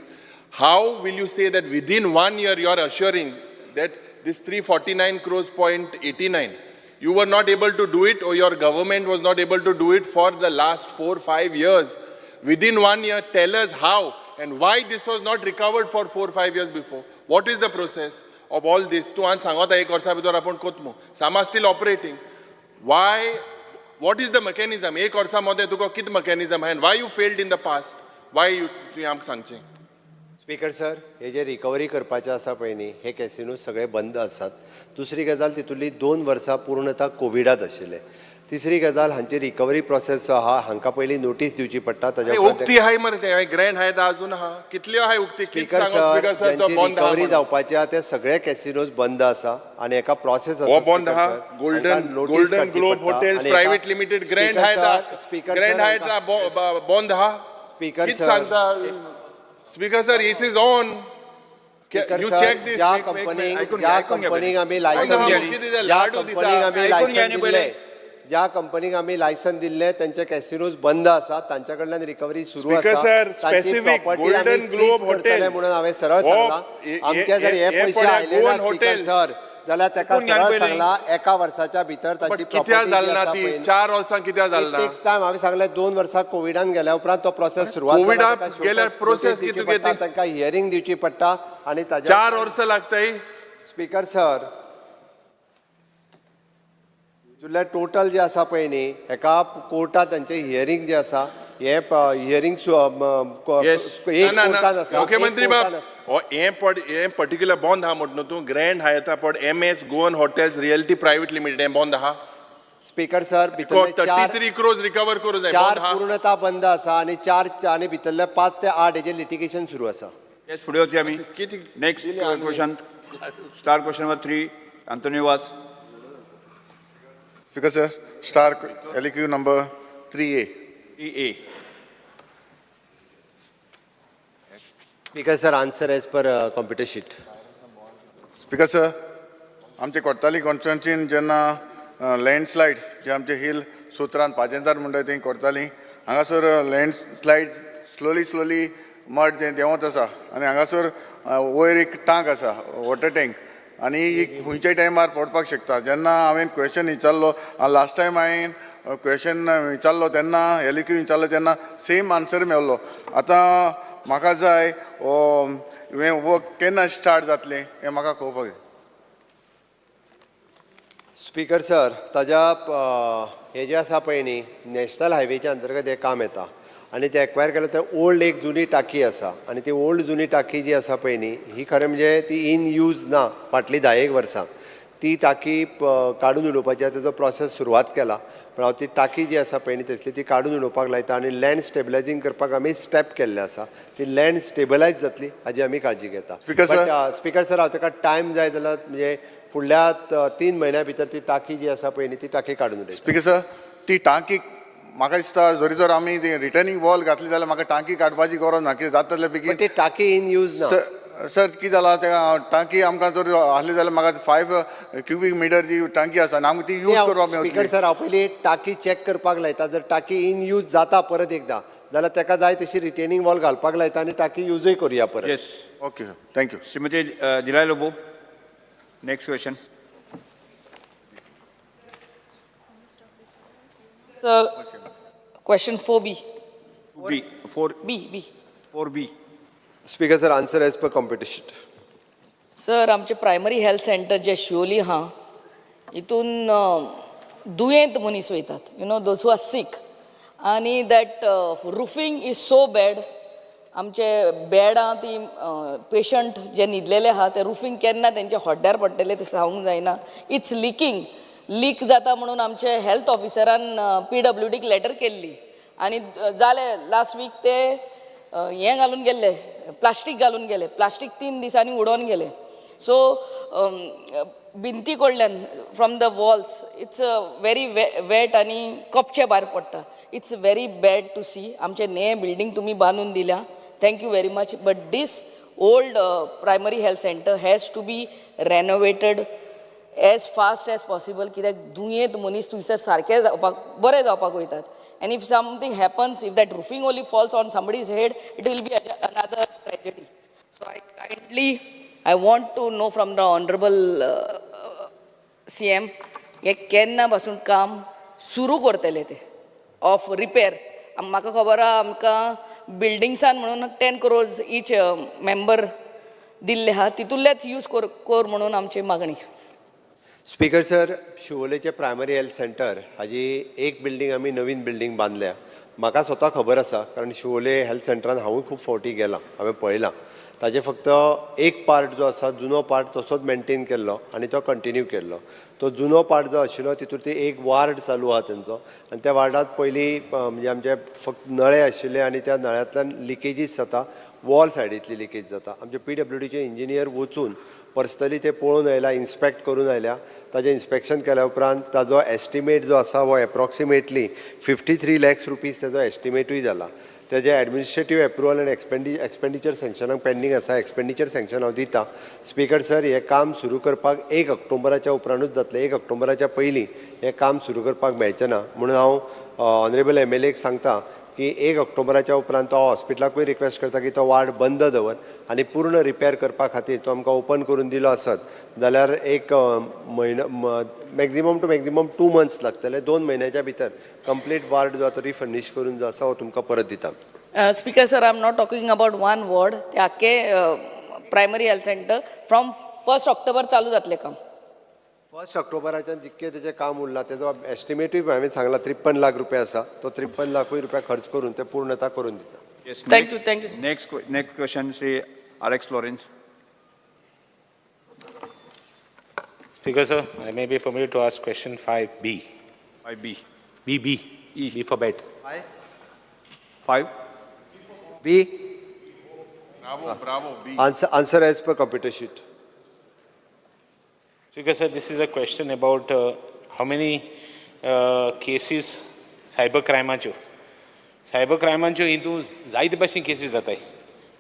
How will you say that within one year you are assuring that this 349 crores point 89, you were not able to do it or your government was not able to do it for the last 4-5 years? Within one year, tell us how and why this was not recovered for 4-5 years before. What is the process of all this? तूं आज सांगता एक वर्सा भितर आपूण कोतमो, सामा still operating. Why, what is the mechanism? एक वर्सा मदें तुका कितें mechanism and why you failed in the past? Y you तुवें आमकां सांगचें. स्पीकर सर, हे जे रिकवरी करपाचे आसा पळय न्ही, हे कॅसिनो सगळे बंद आसात. दुसरी गजाल, तितूंतली 2 वर्सां पूर्णता कोविडात आशिल्ले. तिसरी गजाल, हांची रिकवरी प्रोसेस जो आहा, हांकां पयलीं नोटीस दिवची पडटा, ताज्या अरे, उपरांत उक्ती हाय मरे ते. ग्रँड हाय अजून आहा. कितल्यो हाय उक्ती? कित स्पीकर सांगो सर, स्पीकर सर, तो ज्यांची बंद आहा रिकवरी म्हणून. जावपाची आहा ते सगळे कॅसिनोज बंद आसा आणि एका प्रोसेस हो, आसा. बंद स्पीकर आहा. सर, गोल्डन हांकां नोटीस गोल्डन काडची ग्लोब पडटा हॉटेल्स आणि प्रायव्हेट लिमिटेड, ग्रँड स्पीकर हाय, सर, स्पीकर ग्रँड सर, हाय बंद आहा. स्पीकर कित सर, सांगता speaker sir? It is on. Speaker you sir, check this. ज्या एक- कंपनीक ऐकून घ्या, ज्या ऐकून घ्या कंपनीक पहिले. आमी लायसन ऐकून घ्या. दिल्लें, कितें ते ज्या लाडू दिता. कंपनीक आमी ऐकून घ्या लायसन न्ही पहिले. दिल्लें, ज्या कंपनीक आमी लायसन दिल्लें त्यांचे कॅसिनोज बंद आसात. तांच्या कडल्यान रिकवरी सुरू स्पीकर आसा. सर, तांची स्पेसिफिक प्रॉपर्टी आमी गोल्डन सीज ग्लोब करतले हॉटेल. म्हणून हांवें सरळ हो, सांगलां. आमचे जर हे हे पयशे पळय, आयले ना गोवन स्पीकर हॉटेल. सर, जाल्यार ताका ऐकून घ्या सरळ पहिले. सांगलां, एका वर्साच्या भितर बट तांची कित्याक प्रॉपर्टी जी जाल ना आसा ती? पळय 4 वर्सां कित्याक जाल ना? Takes time. हांवें सांगलें, 2 वर्सां कोविडान गेल्या उपरांत तो प्रोसेस सुरवात जाला. कोविडाक ताका show गेल्यार cause process notice दिवची कितें पडटा, ती? तांकां हियरींग दिवची पडटा आनी ताच्या 4 वर्सां लागताय. स्पीकर सर, तुल्या टोटल जे आसा पळय न्ही, हेका कोर्टात तांचे हियरींग जे आसा, हे हियरींग एक ना, ना, कोर्टान आसा, एक मुख्यमंत्री बाब, कोर्टान आसा. हो हें पड, हें पर्टिक्युलर बंद आहा म्हण न्हू तूं. ग्रँड हायता पड M S Goan hotels realty private limited, हें बंद आहा. स्पीकर सर, भितरले थर्टी चार 3 क्रोज रिकवर करूं जाय. चार बंद आहा. पूर्णता बंद आसा आणि चार आणि भितरले 5 ते 8 हेजे लिटिगेशन सुरू आसा. येस, फुडें वचया आमी. कितें Next question, star question number 3, Antonio Vaz. Speaker sir, star LQ number 3A. 3A. Speaker sir, answer as per computer sheet. Speaker sir, आमचे कोर्ताली कॉन्स्टिट्युन्सीन जेन्ना लँडस्लायड जे आमचे हिल सुत्रान पाजेंतार म्हणटा थंय कोर्ताली, हांगासर लँडस्लायड स्लोली स्लोली मड जें देंवत आसा आनी हांगासर वयर एक टांक आसा, वॉटर टँक, आनी एक खंयच्याय टायमार पडपाक शकता. जेन्ना हांवें क्वेश्चन विचारलो लास्ट टायम, हांवें क्वेश्चन विचारलो तेन्ना, एलक्यू विचारलो तेन्ना सेम आन्सर मेळ्ळो. आतां म्हाका जाय हो हें वर्क केन्ना स्टार्ट जातलें हें म्हाका कळपाक जाय. स्पीकर सर, ताज्या हे जे आसा पळय न्ही, नॅशनल हायवेच्या अंतर्गत हें काम येता आनी ते एक्वायर केलें तर ओल्ड एक जुनी टाकी आसा आनी ती ओल्ड जुनी टाकी जी आसा पळय न्ही, ही खरें म्हणजे ती इन यूज ना फाटलीं 10 एक वर्सां. ती टाकी काडून उडोवपाची आसा. तेजो प्रोसेस सुरवात केला, पण हांव ती टाकी जी आसा पळय न्ही तसली, ती काडून उडोवपाक लायता आनी लँड स्टेबलायजींग करपाक आमी स्टेप केल्ले आसा. ती लँड स्टेबलायज जातली हाजी आमी काळजी घेता. Speaker sir. Speaker sir, हांव ताका टायम जाय जाल्यार म्हणजे फुडल्या 3 म्हयन्या भितर ती टाकी जी आसा पळय न्ही, ती टाकी काडून उडयता. स्पीकर सर, ती टांकी म्हाका दिसता जरी जर आमी ती रिटर्निंग वॉल घातली जाल्यार म्हाका टांकी काडपाची गरज ना. कितें जाता जाल्यार पण बेगीन ती टाकी इन यूज ना. सर सर, कितें जालां, तें टांकी आमकां जर आसली जाल्यार म्हाका 5 क्युबीक मिटरची टांकी आसा आनी आमकां ती यूज करपाक स्पीकर मेळटली. सर, हांव पयलीं टाकी चॅक करपाक लायता. जर टाकी इन यूज जाता परत एकदां जाल्यार ताका जाय तशी रिटेनिंग वॉल घालपाक लायता आनी टाकी युजूय करुया परत. Yes. Okay sir, thank you. Shrimati Delilah Lobo, next question. Question 4B. B, 4. B, B. 4B. Speaker sir, answer as per computer sheet. Sir, आमचे प्रायमरी हेल्थ सेंटर जे शिवोली आहा, हितून दुयेंत मनीस वयतात, those who are sick, आनी that roofing is so bad. आमचे बेडां ती patient जे न्हिदलेले आहा ते रुफींग केन्ना तेंच्या हड्ड्यार पडटलें तें सांगूंक जायना. It's leaking, leak जाता म्हणून आमचे हेल्थ ऑफिसरान पीडब्ल्यूडीक लेटर केल्ली आनी जालें, लास्ट वीक ते हें घालून गेल्ले, प्लास्टीक घालून गेले. प्लास्टीक 3 दिसांनी उडोवन गेले. सो भिंती कडल्यान, from the walls, it's very wet आनी कपचे भायर पडटा. It's very bad to see. आमचे ने बिल्डींग तुमी बांदून दिल्या, thank you very much, but this old primary health center has to be renovated as fast as possible, कित्याक दुयेंत मनीस थंयसर सारके जावपाक, बरे जावपाक वयतात and if something happens, if that roofing only falls on somebody's head, it will be another tragedy. So I kindly, I want to know from the honourable CM, हें केन्ना पासून काम सुरू करतले ते ऑफ रिपेर? म्हाका खबर आहा, आमकां बिल्डिंग्सान म्हणून 10 क्रोर्स ईच मेंबर दिल्ले आहा, तितूंतलेच यूज कर कर म्हणून आमची मागणी. स्पीकर सर, शिवोलेचे प्रायमरी हेल्थ सेंटर हाजी एक बिल्डींग आमी नवीन बिल्डींग बांदल्या. म्हाका स्वता खबर आसा, कारण शिवोले हेल्थ सेंटरान हांवूय खूब फावटी गेलां, हांवें पळयलां. ताजे फक्त एक पार्ट जो आसा जुनो पार्ट तसोच मेंटेन केल्लो आनी तो कंटिन्यू केल्लो. तो जुनो पार्ट जो आशिल्लो तितूर ती एक वार्ड चालू आहा तेंचो, आनी त्या वार्डांत पयलीं म्हणजे आमचे फक्त नळे आशिल्ले आनी त्या नळ्यांतल्यान लिकेजीस जाता, वॉल सायडींतली लिकेज जाता. आमचे PWDचे इंजिनियर वचून पर्सनली ते पळोवन आयल्या, इन्स्पेक्ट करून आयल्या. ताजें इन्स्पेक्शन केल्या उपरांत ताजो एस्टिमेट जो आसा हो एप्रोक्सिमेटली 53 लॅक्स रुपीज ताजो एस्टिमेटूय जाला. तेजें एडमिनिस्ट्रेटीव एप्रुवल आनी एक्सपेंडिचर सँक्शनाक पेंडींग आसा. एक्सपेंडिचर सँक्शन हांव दिता. स्पीकर सर, हें काम सुरू करपाक 1 ऑक्टोबराच्या उपरांतूच जातलें. 1 ऑक्टोबराच्या पयलीं हें काम सुरू करपाक मेळचें ना. म्हणून हांव ऑनरेबल MLAक सांगता की 1 ऑक्टोबराच्या उपरांत तो हॉस्पिटलाकूय रिक्वेस्ट करता की तो वार्ड बंद दवर आनी पूर्ण रिपेर करपा खातीर तो आमकां ओपन करून दिलो आसत जाल्यार एक म्हयनो, मॅक्झिमम टू मॅक्झिमम 2 मंथ्स लागतले. 2 म्हयन्याच्या भितर कंप्लीट वार्ड जो आसा रिफर्निश करून जो आसा हो तुमकां परत दिता. Speaker sir, I am not talking about one ward. ते आख्खे primary health centre from 1 October चालू जातलें काम. 1 ऑक्टोबराच्यान जितकें तेजें काम उरलां तेजो एस्टिमेटूय हांवें सांगला 53 लाख रुपया आसा. तो 53 लाखूय रुपया खर्च करून ते पूर्णता करून दिता. Yes, Thank you, thank you, sir. Next question, Shri Alex Lawrence. Speaker sir, I may be permitted to ask question 5B. 5B. B, B. E. B for bed. 5. B. Bravo, bravo, B. Answer as per computer sheet. Speaker sir, this is a question about how many cases cyber crimeाच्यो. Cyber crimeाच्यो हितून जायते भाशेन cases जाताय,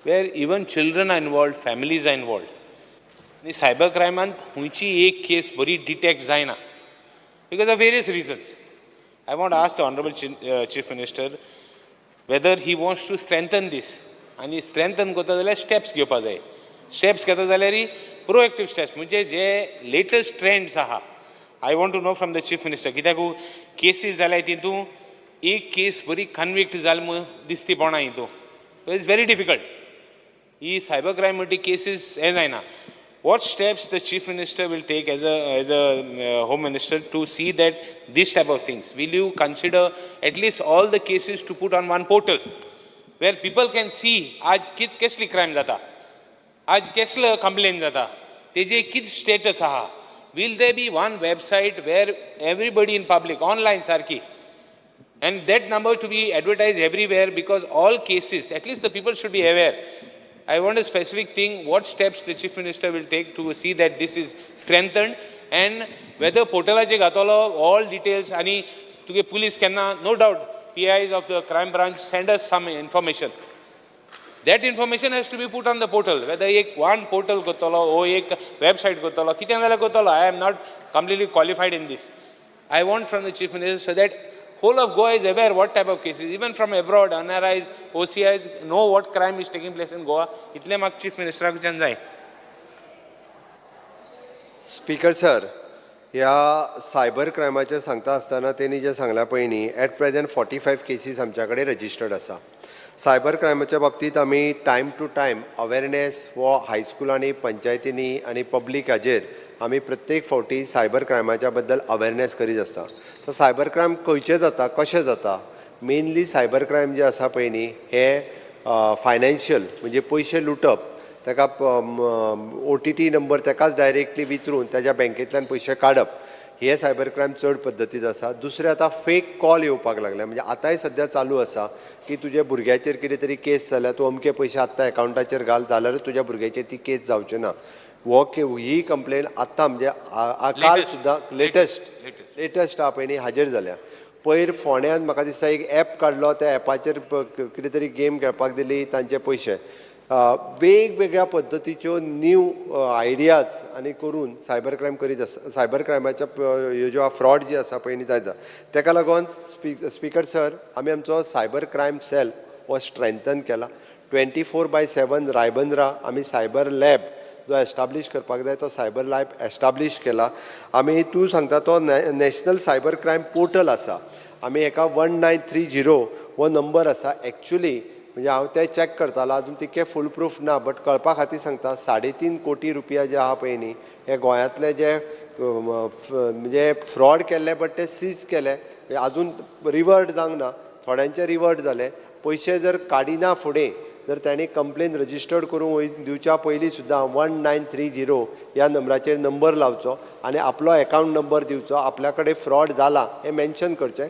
where even children are involved, families are involved. आनी cyber क्रायमांत खंयची एक केस बरी detect जायना because of various reasons. I want ask the honourable chief minister whether he wants to strengthen this. आनी स्ट्रेंथन करता जाल्यार स्टेप्स घेवपा जाय. स्टेप्स घेता जाल्यार प्रोएक्टीव स्टेप्स म्हणजे जे लेटस्ट ट्रेंड्स आहा. I want to know from the chief minister, कित्याक केसीस जाल्यार तितून एक केस बरी कन्विक्ट जाली म्हूण दिसती पडना हितून. It's very difficult. He cyber crime म्हणटी केसीस हें जायना. What steps the chief minister will take as a home minister to see that this type of things? Will you consider at least all the cases to put on one portal where people can see आज कसली crime जाता, आज कसलो complain जाता, तेजे कितें status आहा? Will there be one website where everybody in public online सारकी, and that number to be advertised everywhere, because all cases, at least the people should be aware. I want a specific thing, what steps the Chief Minister will take to see that this is strengthened, and whether portalache ghatolo all details, ani tuge police kenna, no doubt PIs of the crime branch send us some information. That information has to be put on the portal, whether ek one portal gotolo or ek website gotolo, kite zala gotolo. I am not completely qualified in this. I want from the Chief Minister so that whole of Goa is aware what type of cases, even from abroad, NRIs, OCIs know what crime is taking place in Goa. Itle mak Chief Minister कडच्यान जाय. Speaker sir, ह्या cyber क्रायमाचेर सांगता आसतना तेणी जें सांगलां पळय न्ही, एट प्रेजेंट 45 केसीस आमच्या कडेन रजिस्टर्ड आसा. सायबर क्रायमाच्या बाबतींत आमी टायम टू टायम अवेरनेस हो हायस्कुलांनी, पंचायतींनी आनी पब्लीक हाजेर आमी प्रत्येक फावटी सायबर क्रायमाच्या बद्दल अवेरनेस करीत आसता. तर सायबर क्रायम खंयचे जाता, कशें जाता? मेनली सायबर क्रायम जे आसा पळय न्ही, हे फायनान्शियल म्हणजे पयशे लुटप, ताका OTT number ताकाच डायरेक्टली विचरून ताज्या बँकेंतल्यान पयशे काडप, हे सायबर क्रायम चड पद्दतीत आसा. दुसरें, आतां फेक कॉल येवपाक लागल्या, म्हणजे आतांय सद्या चालू आसा की तुज्या भुरग्याचेर कितें तरी केस जाल्या, तूं अमके पयशे आत्तां एकावंटाचेर घाल जाल्यारूच तुज्या भुरग्याचेर ती केस जावची ना. हो ही कंप्लेन आत्तां म्हणजे काल सुद्दां लेटस्ट आहा पळय न्ही हाजेर जाल्या. पयर फोंड्यान म्हाका दिसता एक एप काडलो, त्या एपाचेर कितें तरी गेम खेळपाक दिली, तांचे पयशे. वेगवेगळ्या पद्दतीच्यो न्यू आयडियाज आनी करून सायबर क्रायम करीत आसा. सायबर क्रायमाच्या ह्यो ज्यो फ्रॉड जी आसा पळय न्ही जायता, ताका लागून स्पीकर सर, आमी आमचो सायबर क्रायम सेल हो स्ट्रेंथन केला. 24/7 रायबंद्रा आमी सायबर लॅब जो एस्टाब्लीश करपाक जाय तो सायबर लॅब एस्टाब्लीश केला. आमी तूं सांगता तो नॅशनल सायबर क्रायम पोर्टल आसा, आमी हेका 1930 हो नंबर आसा. एक्चुली म्हणजे हांव तें चॅक करतालो, अजून तितकें फूल प्रूफ ना, बट कळपा खातीर सांगता, 3.5 कोटी रुपया जे आहा पळय न्ही, हे गोंयांतले जे म्हणजे फ्रॉड केल्ले बट ते सीज केले, अजून रिवर्ट जावंक ना. थोड्यांचे रिवर्ट जाले. पयशे जर काडिना फुडें जर तांणी कंप्लेन रजिस्टर्ड करूंक दिवच्या पयलीं सुद्दां 1930 ह्या नंबराचेर नंबर लावचो आनी आपलो एकावंट नंबर दिवचो, आपल्या कडेन फ्रॉड जाला हें मेन्शन करचें.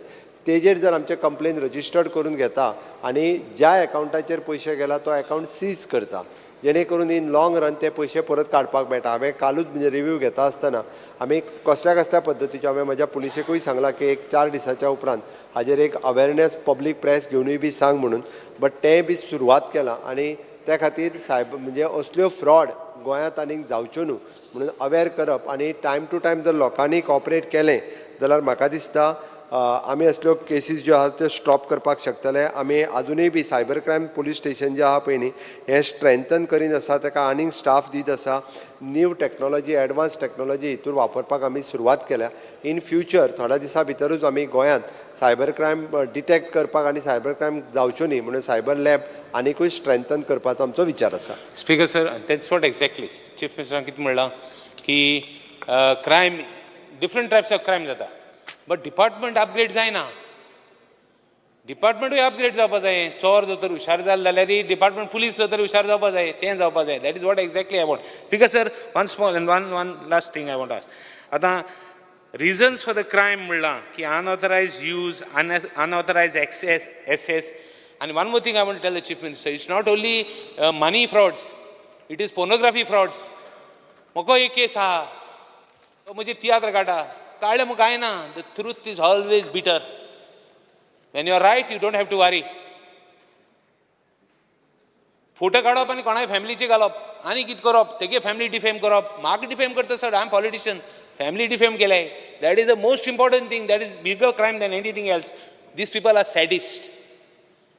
तेजेर जर आमचें कंप्लेन रजिस्टर्ड करून घेता आनी ज्या एकावंटाचेर पयशे गेला तो एकावंट सीज करता, जेणे करून इन लॉंग रन ते पयशे परत काडपाक मेळटा. हांवें कालूच म्हणजे रिव्यू घेता आसतना आमी कसल्या कसल्या पद्दतीच्यो हांवें म्हज्या पुलिसेकूय सांगलां की एक 4 दिसाच्या उपरांत हाजेर एक अवेरनेस पब्लीक प्रेस घेवनूय बी सांग म्हणून, बट तेंय बी सुरवात केलां. आनी त्या खातीर सायब म्हणजे असल्यो फ्रॉड गोंयांत आनीक जावच्यो न्हू म्हणून अवेर करप आनी टायम टू टायम जर लोकांनी कॉपरेट केलें जाल्यार म्हाका दिसता आमी असल्यो केसीस ज्यो आहा त्यो स्टॉप करपाक शकतले. आमी आजुनूय बी सायबर क्रायम पुलीस स्टेशन जें आहा पळय न्ही हें स्ट्रेंथन करीत आसा, ताका आनीक स्टाफ दीत आसा, न्यू टॅक्नोलॉजी एडवान्स टॅक्नोलॉजी हितूर वापरपाक आमी सुरवात केल्या. इन फ्युचर थोड्या दिसां भितरूच आमी गोंयांत सायबर क्रायम डिटेक्ट करपाक आनी सायबर क्रायम जावच्यो न्ही म्हणून सायबर लॅब आनिकूय स्ट्रेंथन करपाचो आमचो विचार आसा. Speaker sir, that's what exactly chief मिनिस्टरान कितें म्हणलां की crime, different types of crime जाता, बट डिपार्टमेंट अपग्रेड जायना. डिपार्टमेंटूय अपग्रेड जावपा जाय. चोर जर तर हुशार जाले जाल्यार डिपार्टमेंट पुलीस जर तर हुशार जावपा जाय, तें जावपा जाय. That is what exactly I want. Because sir, one small and one last thing I want ask. आतां रिजन्स फॉर the crime म्हणलां की अनऑथरायज यूज, अनऑथरायज एक्सेस एसेस. आनी one more thing I want tell the chief minister, it's not only money frauds, it is pornography frauds. म्हाका एक केस आहा, तो म्हजे तियात्र काडटा, काडलें म्हूण कांय ना. The truth is always bitter. When you are right you don't have to worry. Photo काडप आनी कोणाय फॅमिलीचे घालप आनी कितें करप, तेगे फॅमिली डिफेम करप. म्हाका डिफेम करता sir, I am politician. Family defame केले, that is the most important thing, that is bigger crime than anything else. These people are sadist.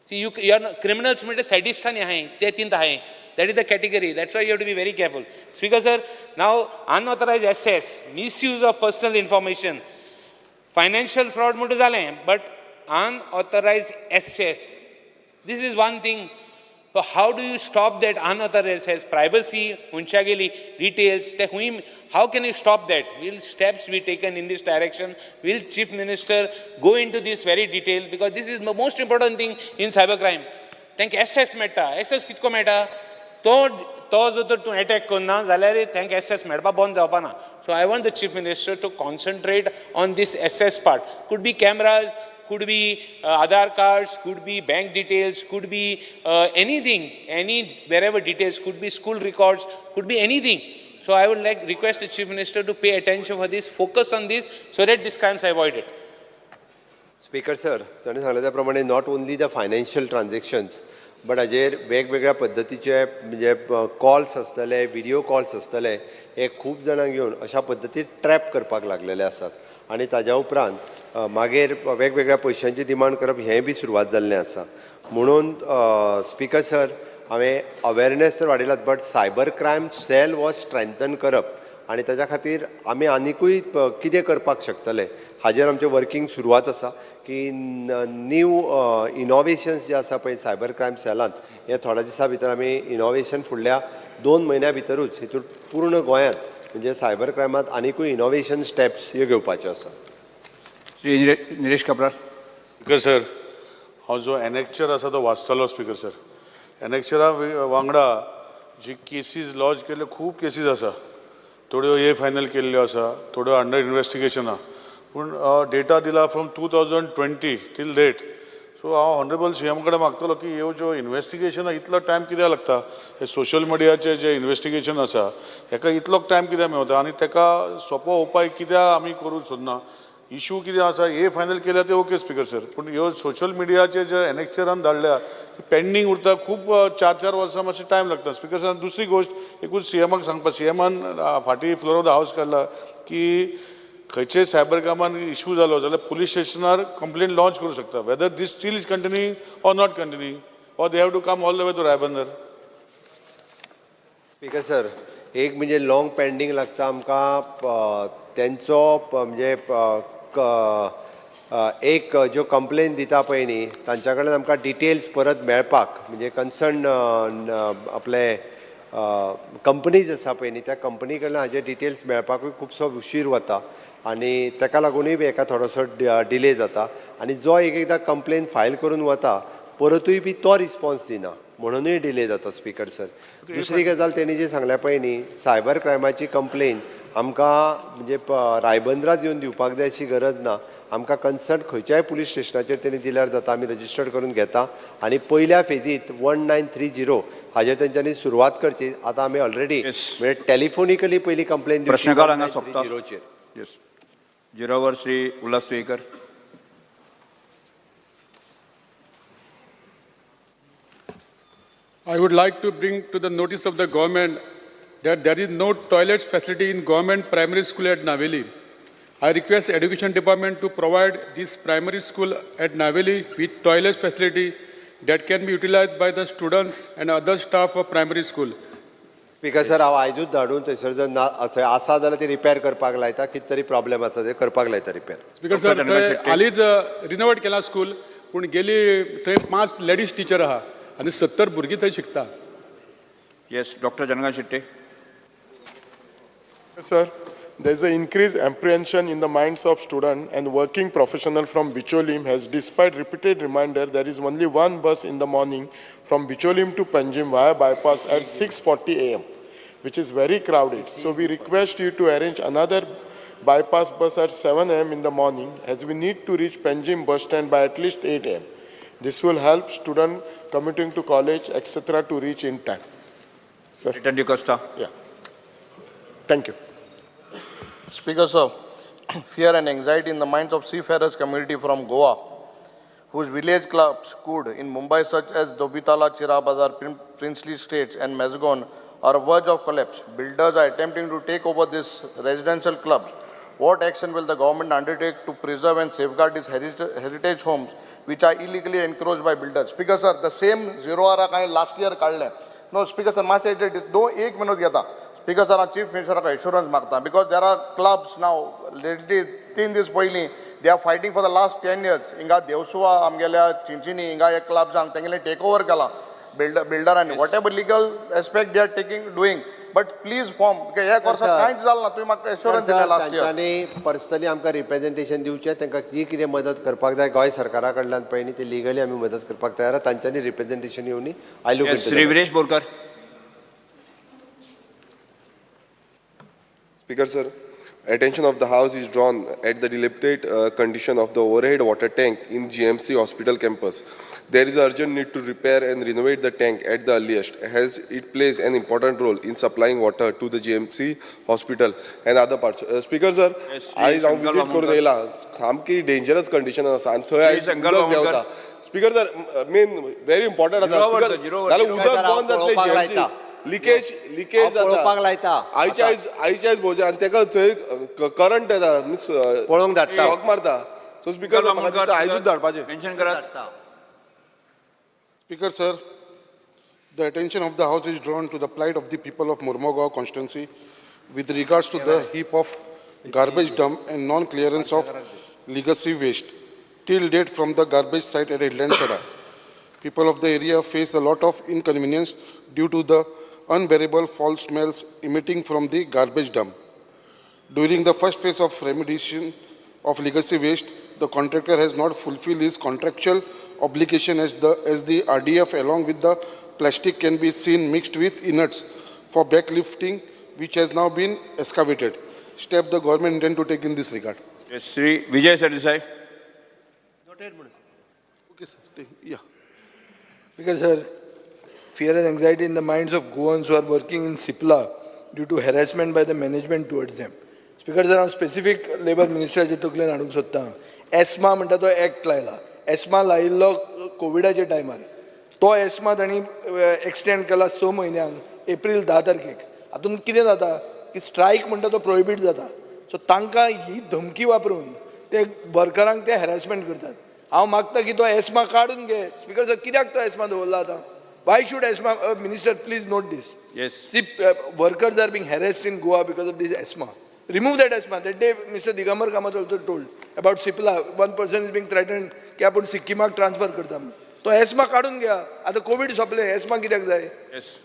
See, you are criminals म्हणटा सॅडिस्ट आनी आहाय ते तीन आहाय. That is the category. That's why you have to be very careful. Speaker sir, now unauthorized access, misuse of personal information, financial fraud म्हणटा जालें, but unauthorized access, this is one thing. So how do you stop that unauthorized access? Privacy, मनशागेली details, ते हुंय, how can you stop that? Will steps be taken in this direction? Will Chief Minister go into this very detail? Because this is the most important thing in cyber crime. तांकां access मेळटा, access कितको मेळटा, तो जर तर तूं attack करना जाल्यार तांकां एक्सेस मेळपा बंद जावपा ना. So I want the chief minister to concentrate on this access part. Could be cameras, could be Aadhaar cards, could be bank details, could be anything, any wherever details, could be school records, could be anything. So I would like request the chief minister to pay attention for this, focus on this, so that these crimes are avoided. Speaker sir, ताणें सांगलें त्या प्रमाणे not only the financial transactions but हाजेर वेगवेगळ्या पद्दतीचे म्हणजे calls आसतले, video calls आसतले, हे खूब जाणांक घेवन अशा पद्दतीन ट्रॅप करपाक लागलेले आसात. आनी ताज्या उपरांत मागीर वेगवेगळ्या पयशांची डिमांड करप हेंय बी सुरवात जाल्लें आसा. म्हणून स्पीकर सर, हांवें अवेरनेस तर वाडयलात, but cyber crime cell हो स्ट्रेंथन करप आनी ताज्या खातीर आमी आनिकूय कितें करपाक शकतले हाजेर आमचें वर्कींग सुरवात आसा की न्यू इनोवेशन्स जे आसा पळय सायबर क्रायम सेलांत, हे थोड्या दिसां भितर आमी इनोवेशन फुडल्या 2 म्हयन्या भितरूच हितून पूर्ण गोंयांत म्हणजे सायबर क्रायमांत आनिकूय इनोवेशन स्टेप्स ह्यो घेवपाच्यो आसा. श्री निलेश काब्राल. स्पीकर सर, हांव जो एनेक्चर आसा तो वाचतलो. स्पीकर सर, एनेक्चरा वांगडा जी केसीज लॉज केल्ल्यो खूब केसीज आसा, थोड्यो ए फायनल केल्ल्यो आसा, थोड्यो अंडर इन्वेस्टिगेशन आहा, पूण डेटा दिला from 2020 till date. So हांव ऑनरेबल सी एम कडेन मागतलो की ह्यो ज्यो इन्वेस्टिगेशन आहा इतलो टायम कित्याक लागता? हे सोशल मिडियाचे जे इन्वेस्टिगेशन आसा हेका इतलो टायम कित्याक मेवता आनी तेका सोंपो उपाय कित्याक आमी करूंक सोदना? इशू कितें आसा, ए फायनल केल्या ते ओके स्पीकर सर, पूण ह्यो सोशल मिडियाचे जे एनेक्चरान धाडल्या पेंडींग उरता खूब 4-4 वर्सां मातशें टायम लागता स्पीकर सर. दुसरी गोश्ट एकूच सी एमाक सांगपा, सी एमान फाटीं फ्लोर ऑफ the house काडला की खंयचेय सायबर क्रायमान इशू जालो जाल्यार पुलीस स्टेशनार कंप्लेन लॉन्च करूं शकता. Whether this still is continuing or not continuing, or they have to come all the way to Ribandar. Speaker sir, एक म्हणजे लॉंग पेंडींग लागता आमकां तेंचो म्हणजे एक ज्यो कंप्लेन दिता पळय न्ही तांच्या कडल्यान आमकां डिटेल्स परत मेळपाक म्हणजे कन्सर्न आपले कंपनीज आसा पळय न्ही, त्या कंपनी कडल्यान हाजे डिटेल्स मेळपाकूय खुबसो उशीर वता आनी ताका लागुनूय बी हेका थोडोसो डिले जाता. आनी जो एक एकदां कंप्लेन फायल करून वता परतूय बी तो रिस्पॉन्स दिना, म्हणुनूय डिले जाता स्पीकर सर. दुसरी गजाल तेणी जी सांगल्या पळय न्ही, सायबर क्रायमाची कंप्लेन आमकां म्हणजे रायबंदरात येवन दिवपाक जाय अशी गरज ना. आमकां कन्सर्न खंयच्याय पुलीस स्टेशनाचेर तेणी दिल्यार जाता, आमी रजिस्टर्ड करून घेता आनी पयल्या फेजीत 1930 हाजेर तेंच्यांनी सुरवात करची. आतां आमी ऑलरेडी म्हणजे टेलिफोनिकली पयली कंप्लेन दिवची प्रश्नकाल हांगा सोंपता. 1930चेर. येस, झिरोवर Shri Ulhas Tuyekar. I would like to bring to the notice of the government that there is no toilet facility in government primary school at Naveli. I request education department to provide this primary school at Naveli with toilet facility that can be utilized by the students and other staff of primary school. Speaker sir, हांव आयजूच धाडून थंयसर जर ना थंय आसा जाल्यार ती रिपेर करपाक लायता, कितें तरी प्रॉब्लेम आसा ते करपाक लायता रिपेर. स्पीकर सर, थंय हालींच रिनोवेट केलां स्कूल, पूण गेली थंय 5 लेडीज टिचर आहा आनी 70 भुरगीं थंय शिकता. Yes, doctor Janakant Shetye. Sir, there is an increased apprehension in the minds of students and working professional from Bicholim has, despite repeated reminder, there is only one bus in the morning from Bicholim to Panjim via bypass at 6:40 a.m., which is very crowded. So we request you to arrange another bypass bus at 7 a.m. in the morning, as we need to reach Panjim bus stand by at least 8 a.m. This will help students commuting to college, etc. to reach in time. Sir. Liton D'Costa. Yeah. Thank you. Speaker sir, fear and anxiety in the minds of seafarers community from Goa, whose village clubs could in Mumbai such as Dobitala, Chira Bazar, Princely States and Mazagon are verge of collapse. Builders are attempting to take over these residential clubs. What action will the government undertake to preserve and safeguard these heritage homes which are illegally encroached by builders? Speaker sir, the same zero R काय last year काढले. No, Speaker sir, मातशें दो एक minute घेता. Speaker sir, हांव chief मिनिस्टराक एश्योरन्स मागता because there are clubs now lately 3 दीस पयलीं they are fighting for the last 10 years. हिंगा देवसुवा आमगेल्या चिंचिनी हिंगा एक क्लब्सांक तेंगेले टेक ओवर केला बिल्डरांनी. Whatever legal aspect they are taking doing, but please form हे वर्सा कांयच जालें ना. तुवें म्हाका एश्योरन्स दिलें लास्ट इयर. तांच्यांनी पर्सनली आमकां रिप्रेजेंटेशन दिवचें, तांकां जी कितें मदत करपाक जाय गोंय सरकारा कडल्यान पळय न्ही, ती लिगली आमी मदत करपाक तयार आहा. तांच्यांनी representation येवनी. I look Shri Viresh Borkar. Speaker sir, attention of the house is drawn at the dilapidated condition of the overhead water tank in GMC hospital campus. There is urgent need to repair and renovate the tank at the earliest, as it plays an important role in supplying water to the GMC hospital and other parts. Speaker sir, आयज हांव visit करून येयला, सामकी dangerous condition आसा आनी थंय आयज उदक देंवता. Speaker sir, main very important आसा. नाल्यार उदक बंद जातलें GMC. Leakage leakage पळोवपाक लायता. आयच्या आयज भोवचे आनी तेका थंय करंट येता, मिन्स पळोवंक धाडटा, शॉक मारता. सो स्पीकर म्हाका दिसता आयजूच धाडपाचें. मेन्शन करात. Speaker sir, the attention of the house is drawn to the plight of the people of Mormugao constituency with regards to the heap of garbage dump and non-clearance of legacy waste till date from the garbage site at Headland Sada. People of the area face a lot of inconvenience due to the unbearable foul smells emitting from the garbage dump. During the first phase of remediation of legacy waste, the contractor has not fulfilled his contractual obligation as the RDF along with the plastic can be seen mixed with inerts for backlifting, which has now been excavated. Step the government intend to take in this regard. Yes, Shri Vijay Sardesai. Okay, sir. Yeah. Because sir, fear and anxiety in the minds of Goans who are working in Cipla due to harassment by the management towards them. Speaker sir, हांव specific labour मिनिस्टराचे तकलेन हाडूंक सोदता. ESMA म्हणटा तो act लायला. ESMA लायिल्लो कोविडाच्या टायमार, तो एस्मा तांणी एक्सटेंड केला 6 म्हयन्यांक, एप्रील 10 तारखेक. हातूंत कितें जाता की स्ट्रायक म्हणटा तो प्रोहिबीट जाता. सो तांकां ही धमकी वापरून ते वर्करांक ते हॅरेसमेंट करतात. हांव मागता की तो एस्मा काडून घे. स्पीकर सर, कित्याक तो एस्मा दवरला आतां? Why should ESMA, Minister, please note this. Yes. See, workers are being harassed in Goa because of this ESMA. Remove that ESMA. That day, Mr. Digambar Kamat also told about Cipla. One person is being threatened की आपण सिक्किमाक transfer करता. तो ESMA काडून घ्या. आता Covid सोंपले, ESMA कित्याक जाय? Yes.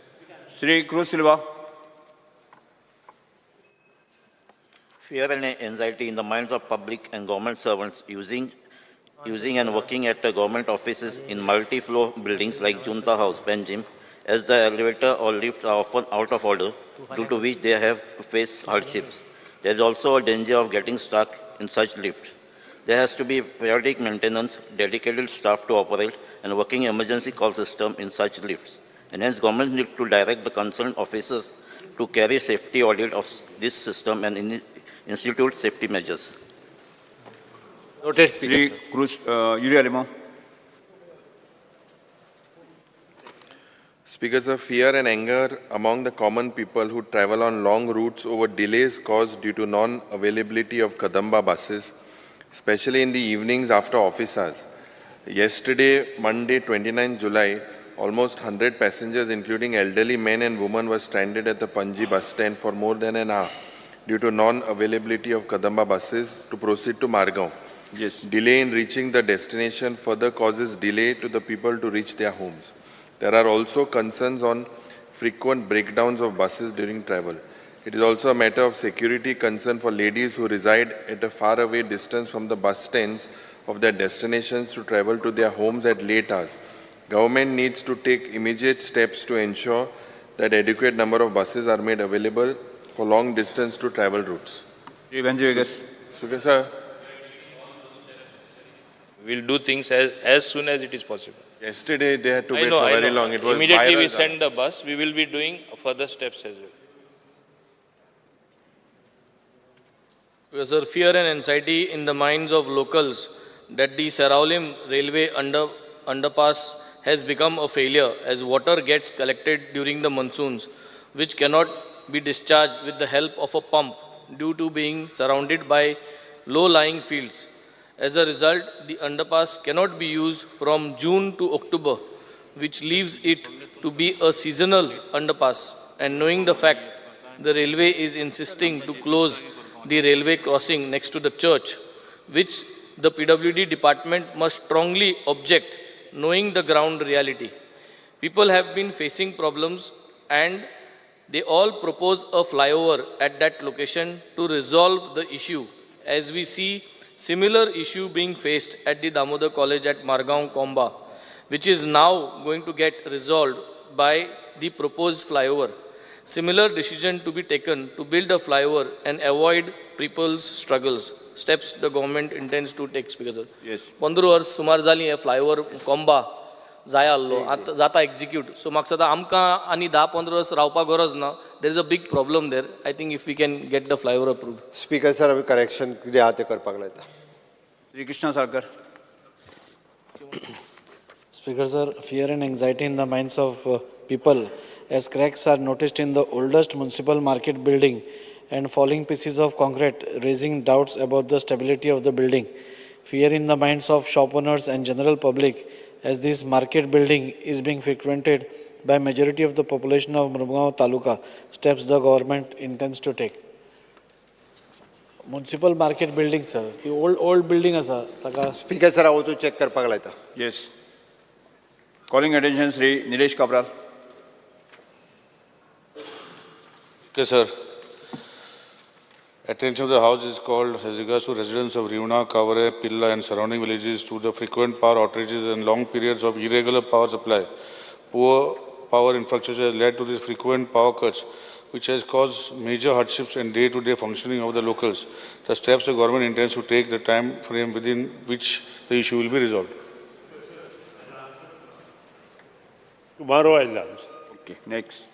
Shri Cruz Silva. Fear and anxiety in the minds of public and government servants using and working at the government offices in multi-floor buildings like Junta House, Panjim, as the elevator or lifts are often out of order, due to which they have to face hardships. There is also a danger of getting stuck in such lifts. There has to be periodic maintenance, dedicated staff to operate, and working emergency call system in such lifts. And hence, government need to direct the concerned officers to carry safety audit of this system and institute safety measures. Noted, Speaker. Shri Cruz Yuri Alemao. Speaker, sir, fear and anger among the common people who travel on long routes over delays caused due to non-availability of Kadamba buses, especially in the evenings after office hours. Yesterday, Monday, 29 July, almost 100 passengers, including elderly men and women, were stranded at the Panji bus stand for more than an hour due to non-availability of Kadamba buses to proceed to Margao. Yes. Delay in reaching the destination further causes delay to the people to reach their homes. There are also concerns on frequent breakdowns of buses during travel. It is also a matter of security concern for ladies who reside at a faraway distance from the bus stands of their destinations to travel to their homes at late hours. Government needs to take immediate steps to ensure that adequate number of buses are made available for long distance to travel routes. Shri Venzy Viegas. Speaker, sir, We'll do things as soon as it is possible. Yesterday they had to I wait know, for I very know. long. It was Immediately we viral. send the bus, we will be doing further steps as well. Because sir, fear and anxiety in the minds of locals that the Seraulim railway underpass has become a failure as water gets collected during the monsoons, which cannot be discharged with the help of a pump due to being surrounded by low-lying fields. As a result, the underpass cannot be used from June to October, which leaves it to be a seasonal underpass. And knowing the fact the railway is insisting to close the railway crossing next to the church, which the PWD department must strongly object, knowing the ground reality. People have been facing problems and they all propose a flyover at that location to resolve the issue, as we see similar issue being faced at the Damodar College at Margao Komba, which is now going to get resolved by the proposed flyover. Similar decision to be taken to build a flyover and avoid people's struggles. Steps the government intends to take, Speaker sir. Yes. 15 वर्स सुमार जाली हे flyover कोंबा जाय आहलो आतां जाता execute. So म्हाका दिसता आमकां आनी 10-15 वर्स रावपाक गरज ना. There is a big problem there. I think if we can get the flyover approved. Speaker sir, आमी करेक्शन कितें आहा तें करपाक लायता. Shri Krishna Salkar. Speaker sir, fear and anxiety in the minds of people as cracks are noticed in the oldest municipal market building and falling pieces of concrete, raising doubts about the stability of the building. Fear in the minds of shop owners and general public as this market building is being frequented by majority of the population of Mormugao Taluka, steps the government intends to take. Municipal market building, sir. The old building asa. Speaker sir, हांव वचून check करपाक लायता. Yes. Calling attention Shri Nilesh Cabral. Okay, sir. Attention of the House is called as regards to residents of Riuna, Kavre, Pilla and surrounding villages to the frequent power outages and long periods of irregular power supply. Poor power infrastructure has led to these frequent power cuts, which has caused major hardships in day-to-day functioning of the locals. The steps the government intends to take, the time frame within which the issue will be resolved. Tomorrow I'll answer. Okay, next.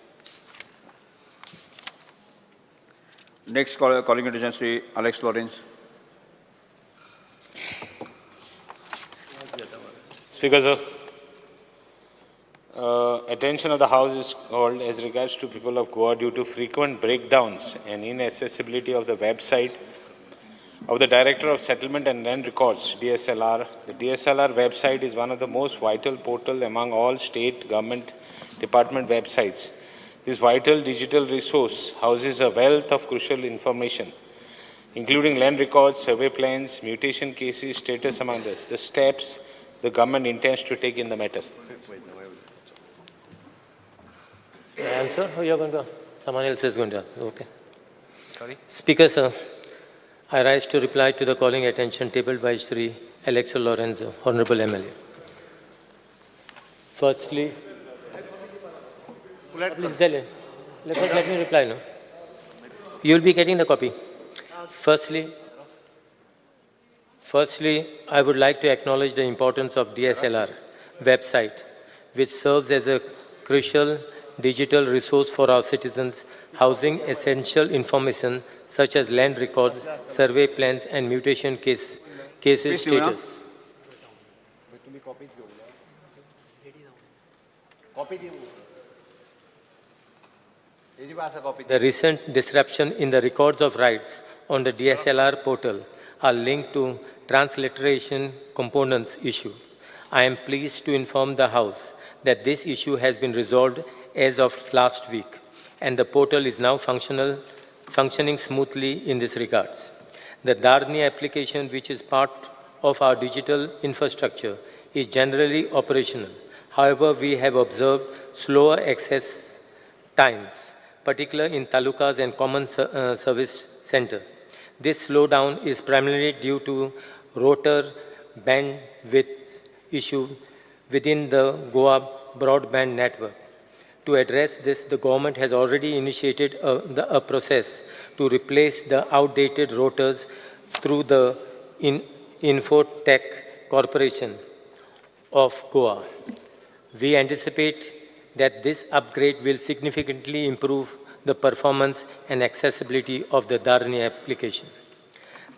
Next calling attention Shri Alex Lawrence. Speaker sir, attention of the House is called as regards to people of Goa due to frequent breakdowns and inaccessibility of the website of the Director of Settlement and Land Records, DSLR. The DSLR website is one of the most vital portal among all state government department websites. This vital digital resource houses a wealth of crucial information, including land records, survey plans, mutation cases, status among others. The steps the government intends to take in the matter. Answer or you're going to? Someone else is going to answer. Okay. Sorry? Speaker, sir, I rise to reply to the calling attention tabled by Shri Aleixo Lourenco, Honorable MLA. Firstly, please tell him. Let me reply now. You will be getting the copy. Firstly, I would like to acknowledge the importance of DSLR website, which serves as a crucial digital resource for our citizens, housing essential information such as land records, survey plans, and mutation cases status. The recent disruption in the records of rights on the DSLR portal are linked to transliteration components issue. I am pleased to inform the House that this issue has been resolved as of last week, and the portal is now functioning smoothly in this regards. The Dharni application, which is part of our digital infrastructure, is generally operational. However, we have observed slower access times, particularly in talukas and common service centers. This slowdown is primarily due to router bandwidth issue within the Goa broadband network. To address this, the government has already initiated a process to replace the outdated routers through the Infotech Corporation of Goa. We anticipate that this upgrade will significantly improve the performance and accessibility of the Dharni application.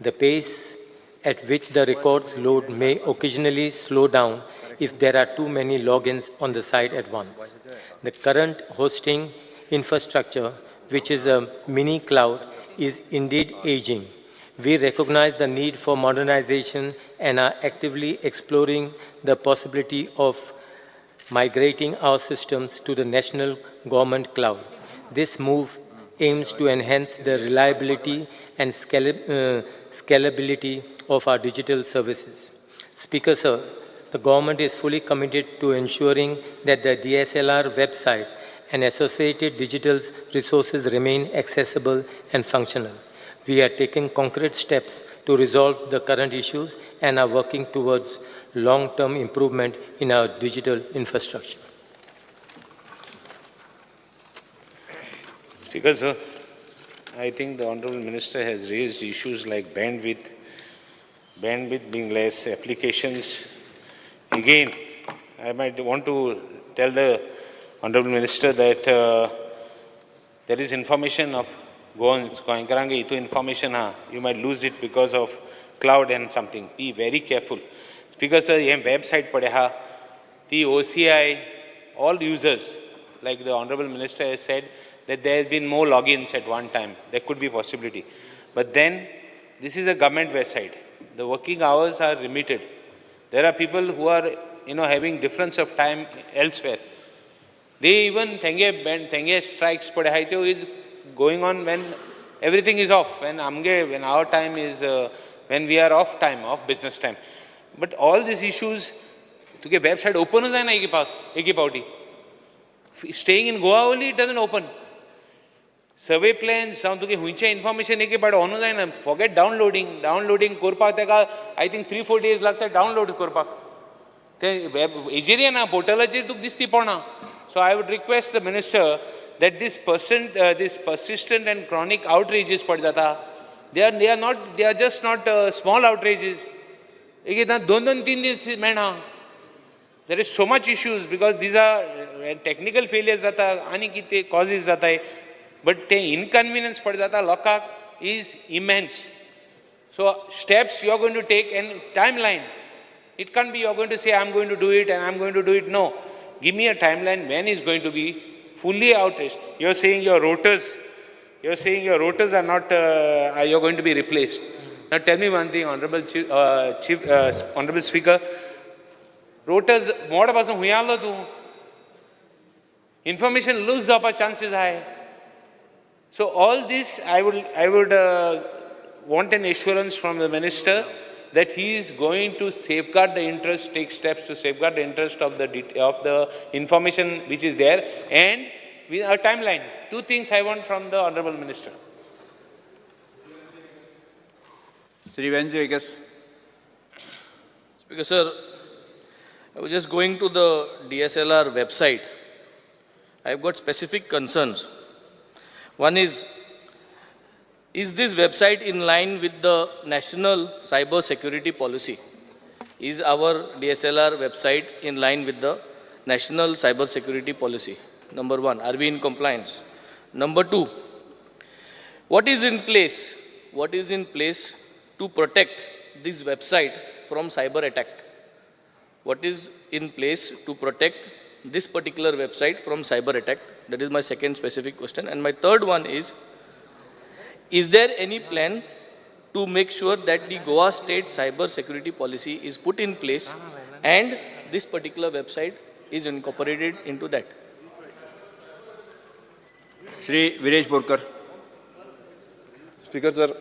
The pace at which the records load may occasionally slow down if there are too many logins on the site at once. The current hosting infrastructure, which is a mini cloud, is indeed aging. We recognize the need for modernization and are actively exploring the possibility of migrating our systems to the national government cloud. This move aims to enhance the reliability and scalability of our digital services. Speaker, sir, the government is fully committed to ensuring that the DSLR website and associated digital resources remain accessible and functional. We are taking concrete steps to resolve the current issues and are working towards long-term improvement in our digital infrastructure. Speaker, sir, I think the Honorable Minister has raised issues like bandwidth being less, applications. Again, I might want to tell the Honorable Minister that there is information of Goans, Goenkarange itu information, you might lose it because of cloud and something. Be very careful. Speaker, sir, ye website padeha, the OCI, all users, like the Honorable Minister has said, that there has been more logins at one time. There could be possibility. But then, this is a government website. The working hours are limited. There are people who are, having difference of time elsewhere. They even thenge strikes padeha is going on when everything is off, when amge, when our time is, when we are off time, off business time. But all these issues, tuke website open jai na eki pauti. Staying in Goa only, it doesn't open. Survey plans, sound tuke huinche information eke but on jai na, forget downloading. Downloading korpak teka, I think 3-4 days lagta download korpak. Te web ejeriya na portal ache tuk disti pona. So I would request the minister that this this persistent and chronic outrages pad jata. They are just not small outrages. There is so much issues because these are technical failures jata, ani kite causes jata, but the inconvenience pad jata lokak is immense. So steps you are going to take and timeline. It can't be you are going to say I am going to do it and I am going to do it. No. Give me a timeline when is going to be fully outraged. You are saying your rotors, are not, you are going to be replaced. Now tell me one thing, Honorable Chief, Honorable Speaker, rotors, more pasun huyalo tu. Information lose jawpa chances high. So all this, I would want an assurance from the minister that he is going to safeguard the interest, take steps to safeguard the interest of the information which is there, and with a timeline. Two things I want from the Honorable Minister. Shri Venzy Viegas. Speaker sir, I was just going to the DSLR website. I've got specific concerns. One is this website in line with the national cyber security policy? Is our DSLR website in line with the national cyber security policy? Number one, are we in compliance? Number two, what is in place? What is in place to protect this website from cyber attack? What is in place to protect this particular website from cyber attack? That is my second specific question. And my third one is there any plan to make sure that the Goa State cyber security policy is put in place and this particular website is incorporated into that? Shri Viresh Borkar. Speaker sir,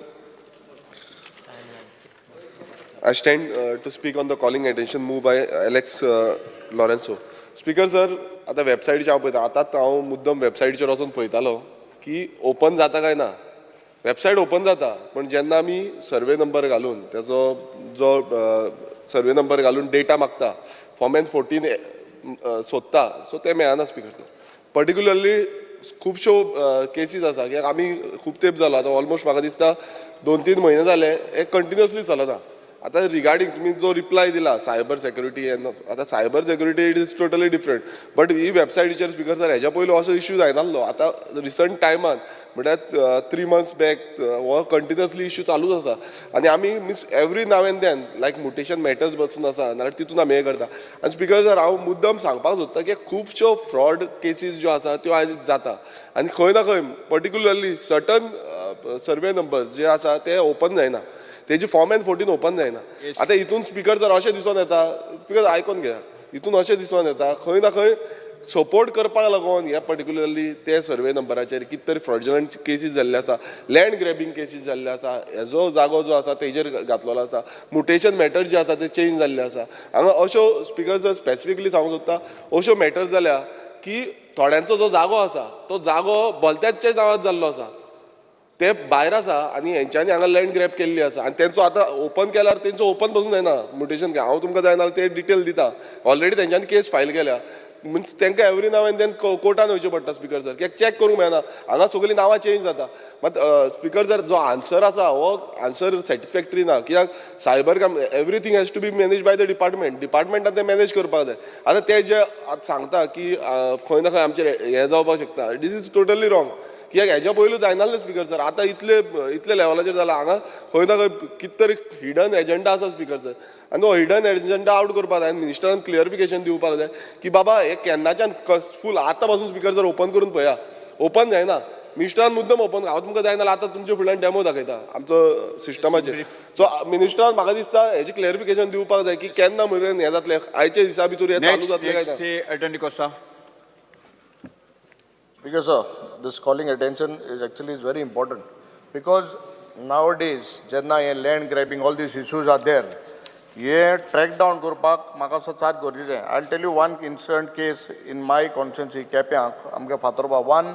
I stand to speak on the calling attention move by Alex Lourenco. Speaker sir, आतां वेबसायटीचेर हांव पळयता, आतांच हांव मुद्दम वेबसायटीचेर वचून पळयतालो की ओपन जाता काय ना. वेबसायट ओपन जाता, पण जेन्ना आमी सर्वे नंबर घालून तेजो जो सर्वे नंबर घालून डेटा मागता, फॉर्म एन 14 सोदता, सो तें मेळना स्पीकर सर. पर्टिक्युलरली खुबश्यो केसीस आसा की आमी खूब तेंप जालो, आतां ऑलमोस्ट म्हाका दिसता 2-3 म्हयने जाले हें कंटिन्युअसली चलना. आतां रिगार्डींग तुमी जो रिप्लाय दिला सायबर सेक्युरिटी, आतां cyber security it is totally different, but ही वेबसायटीचेर स्पीकर सर हेज्या पयलू असो इश्यू जायनासलो. आतां रिसंट टायमान म्हळ्यार 3 months back हो कंटिन्युअसली इश्यू चालूच आसा आनी आमी means every now and then like mutation matters बसून आसा नाल्यार तितून आमी हें करता. आनी स्पीकर सर हांव मुद्दम सांगपाक सोदता की खुबश्यो फ्रॉड केसीस ज्यो आसा त्यो आयज जाता आनी खंय ना खंय पर्टिक्युलरली सर्टन सर्वे नंबर्स जे आसा ते ओपन जायना, तेजी फॉर्म एन 14 ओपन जायना. आतां हितून स्पीकर जर अशें दिसून येता, स्पीकर आयकोन घेया, हितून अशें दिसून येता खंय ना खंय सपोर्ट करपाक लागून ह्या पर्टिक्युलरली ते सर्वे नंबराचेर कितें तरी फ्रॉड्युलंट केसीस जाल्ले आसा, लँड ग्रॅबींग केसीस जाल्ले आसा, हेजो जागो जो आसा तेजेर घातलेलो आसा, मुटेशन मॅटर जे आसा ते चेंज जाल्ले आसा. हांगा अश्यो स्पीकर जर स्पेसिफिकली सांगूंक सोदता, अश्यो मॅटर्स जाल्या की थोड्यांचो जो जागो आसा तो जागो भलत्याच्या नांवार जाल्लो आसा, ते भायर आसा आनी हेंच्यांनी हांगा लँड ग्रॅब केल्ली आसा आनी तेंचो आतां ओपन केल्यार तेंचो ओपन पसून जायना मुटेशन. हांव तुमकां जायना ते डिटेल दिता, ऑलरेडी तेंच्यांनी केस फायल केल्या, मिन्स तांकां एवरी नाव एंड then कोर्टान वयचें पडटा स्पीकर सर, कित्याक चॅक करूंक मेळना, हांगा सगळीं नांवां चेंज जाता. मात स्पीकर सर जो आन्सर आसा हो आन्सर सॅटिस्फॅक्टरी ना, कित्याक cyber crime everything has to be manage by the department, डिपार्टमेंटान तें मॅनेज करपाक जाय. आतां ते जे आतां सांगता की खंय ना खंय आमचेर हें जावपाक शकता, this is totally wrong, कित्याक हेज्या पयलू जायनासलें स्पीकर सर. आतां इतले इतले लेवलाचेर जाला, हांगा खंय ना खंय कितें तरी हिडन एजंडा आसा स्पीकर सर, आनी तो हिडन एजंडा आवट करपाक जाय आनी मिनिस्टरान क्लियरिफिकेशन दिवपाक जाय की बाबा हे केन्नाच्यान फूल आतां पासून स्पीकर सर ओपन करून पळया, ओपन जायना, मिनिस्टरान मुद्दम ओपन, हांव तुमकां जायना आतां तुमच्या फुडल्यान डेमो दाखयता आमचो सिस्टमाचेर. सो मिनिस्टरान म्हाका दिसता हेजें क्लियरिफिकेशन दिवपाक जाय की केन्ना मेरेन हें जातलें, आयच्या दिसा भितर हें चालू जातलें काय ना. Because sir, this calling attention is actually is very important because nowadays जेन्ना हे land grabbing all these issues are there, hey track down करपाक म्हाका असो चार गरजेचें. I tell you one instant case in my constituency केप्यां आमगे Fatorpa, one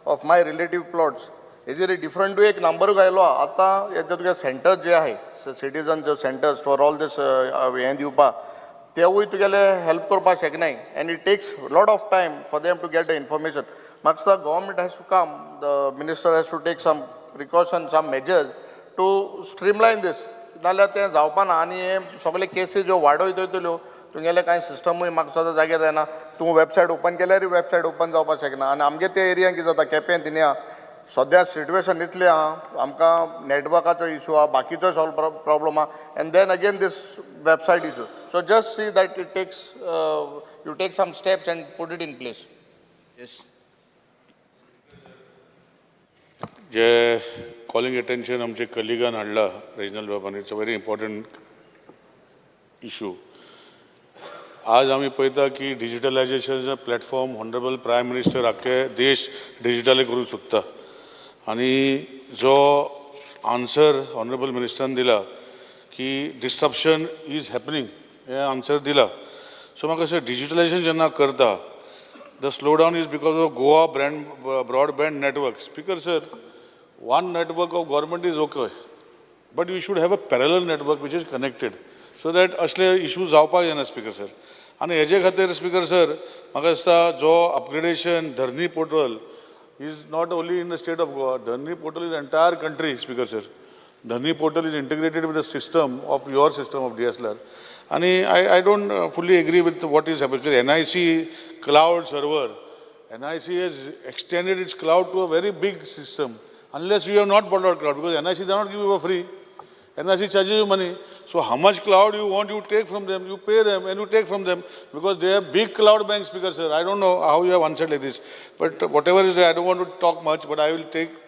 of my relative plots हेजेर डिफरंटूय एक नंबरूय आयलो. आतां हे जे तुगे सेंटर्स जे आहाय citizen J centres for all these हें दिवपाक तेवूय तुगेले हेल्प करपाक शकनाय and it takes lot of time for them to get the information. म्हाका दिसता government has to come, the minister has to take some precaution, some measures to streamline this, नाल्यार तें जावपा ना आनी हे सगळे केसीस ज्यो वाडयत वयतल्यो तुगेले कांय सिस्टमूय म्हाका दिसता जाग्यार जायना. तूं वेबसायट ओपन केल्यारूय वेबसायट ओपन जावपाक शकना आनी आमगे ते एरियान कितें जाता केपें थिंगा सद्या सिट्युएशन इतलें आहा, आमकां नेटवर्काचो इशू आहा, बाकीचो सगळो प्रॉब्लम आहा and then again this website issue. So just see that it takes you take some steps and put it in place. Yes. J calling attention आमचे कलिगान हाडला रेजनल बाबान, it's a very important issue. आज आमी पळयता की डिजिटलायजेशनाचो platform honourable prime minister आख्खे देश digital करूंक सोदता आनी जो आन्सर ऑनरेबल मिनिस्टरान दिला की डिस्ट्रप्शन is happening हें आन्सर दिला. सो म्हाका अशें डिजिटलायजेशन जेन्ना करता The slowdown is because of Goa brand broadband network. Speaker sir, one network of government is okay, but you should have a parallel network which is connected so that असले issue जावपाक जायना speaker sir. आनी हेजे खातीर speaker sir म्हाका दिसता जो upgradation Dharni portal is not only in the state of Goa, Dharni portal is entire country, Speaker sir. Dharni portal is integrated with the system of your system of DSLR. And I don't fully agree with what is happening, because NIC cloud server, NIC has extended its cloud to a very big system, unless you have not bought out cloud, because NIC does not give you for free. NIC charges you money. So how much cloud you want, you take from them, you pay them and you take from them, because they have big cloud banks, Speaker sir. I don't know how you have answered like this, but whatever is there, I don't want to talk much, but I will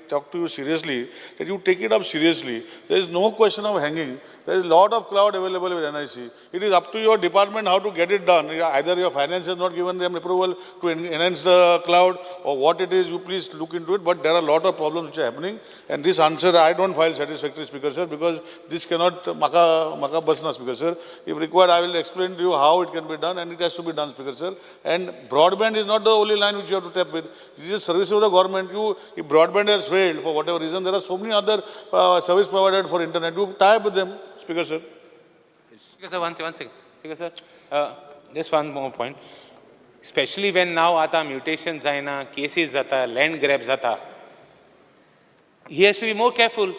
talk to you seriously, that you take it up seriously. There is no question of hanging. There is a lot of cloud available with NIC. It is up to your department how to get it done. Either your finance has not given them approval to enhance the cloud, or what it is, you please look into it. But there are a lot of problems which are happening. And this answer I don't find satisfactory, Speaker sir, because this cannot, maka basna, Speaker sir. If required, I will explain to you how it can be done, and it has to be done, Speaker sir. And broadband is not the only line which you have to tap with. This is a service of the government. If broadband has failed for whatever reason, there are so many other service provided for internet. You tie up with them, Speaker sir. Speaker sir, one second. Speaker sir, just one more point. Especially when now आता mutations जायना, cases जाता, land grab जाता, he has to be more careful.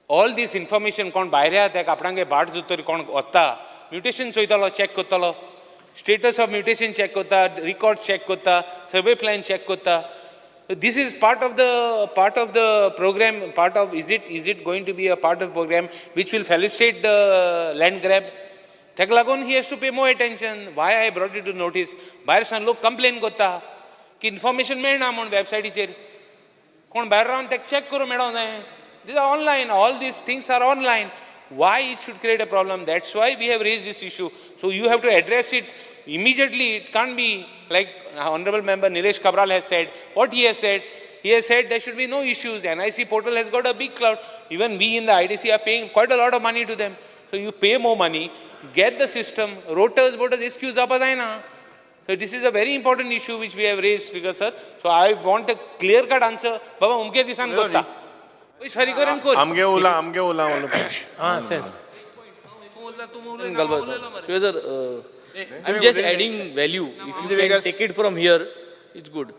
All this information कोण भायर येता, आपणागे भाट जोतर कोण वता, mutation चोयतालो, check करतालो, status of mutation check करता, record check करता, survey plan check करता. This is part of the program. Part of is it going to be a part of program which will facilitate the land grab? ताका लागून he has to pay more attention. Why I brought it to notice? भायर सान लोक complain करता की information मेळना म्हूण वेबसायटीचेर. कोण भायर रावन ताका चॅक करूं मेळोंक जाय. These are online. All these things are online. Why it should create a problem? That's why we have raised this issue. So you have to address it immediately. It can't be like Honorable Member Nilesh Cabral has said. What he has said there should be no issues. NIC portal has got a big cloud. Even we in the IDC are paying quite a lot of money to them. So you pay more money, get the system, rotors, borders, excuse. So this is a very important issue which we have raised, Speaker sir. So I want a clear-cut answer. Baba, umke disan kota. आमगे उला आमगे उला. Ah, sense. Sir, I'm just adding value. If you can take it from here, it's good.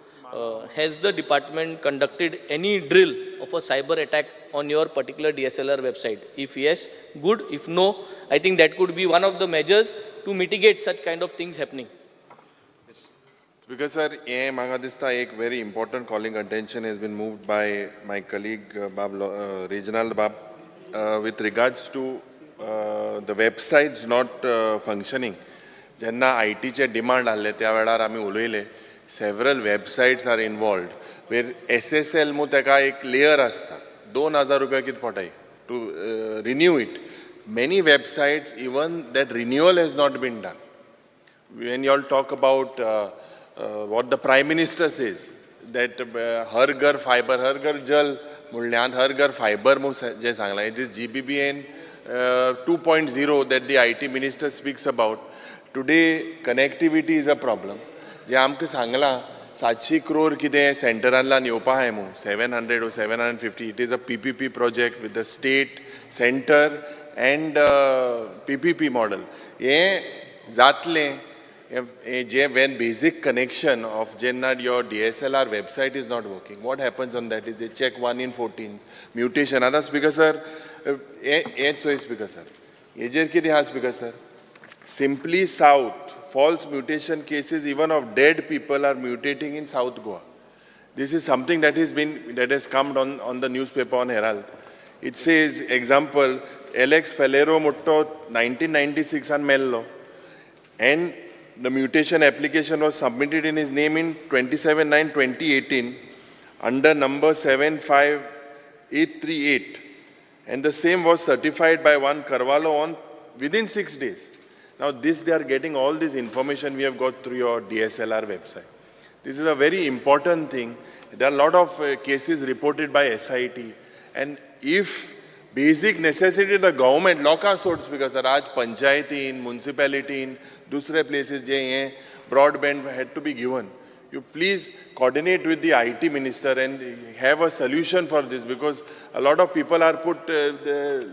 Has the department conducted any drill of a cyber attack on your particular DSLR website? If yes, good. If no, I think that could be one of the measures to mitigate such kind of things happening. Because sir, हे म्हाका दिसता एक very important calling attention has been moved by my colleague Bab Reginald Bab with regards to the websites not functioning. जेन्ना I टीचे demand आहले त्या वेळार आमी उलयले, several websites are involved where SSL मू तेका एक लेयर आसता, 2000 रुपया कितें पडटाय to renew it. Many websites even that renewal has not been done. When you all talk about what the Prime Minister says, that Har Ghar Fiber, Har Ghar Jal म्हणल्यान Har Ghar Fiber जे सांगलां, it is GBBN 2.0 that the IT Minister speaks about. Today, connectivity is a problem. जे आमकां सांगलां 700 crore कितें सेंटरांतल्यान येवपा आहाय मू, 700 or 750. It is a PPP project with the state, center and PPP model. हें जातलें जे when basic connection of जेन्ना your DSLR website is not working, what happens on that is they check 1 in 14 mutation. आतां speaker sir, हें चोय speaker sir, हेजेर कितें आहा speaker sir, simply south false mutation cases even of dead people are mutating in South Goa. This is something that has been, that has come on the newspaper on Herald. It says, example, Alex Faleiro Mutto 1996 an mello, and the mutation application was submitted in his name in 27/9/2018 under number 75838, and the same was certified by one Carvalho on within 6 days. Now this, they are getting all this information we have got through your DSLR website. This is a very important thing. There are a lot of cases reported by SIT, and if basic necessity the government लोकां सोड, because आज पंचायतीन, मुन्सिपेलिटीन, दुसरे places जे हे broadband had to be given. You please coordinate with the IT minister and have a solution for this, because a lot of people are put,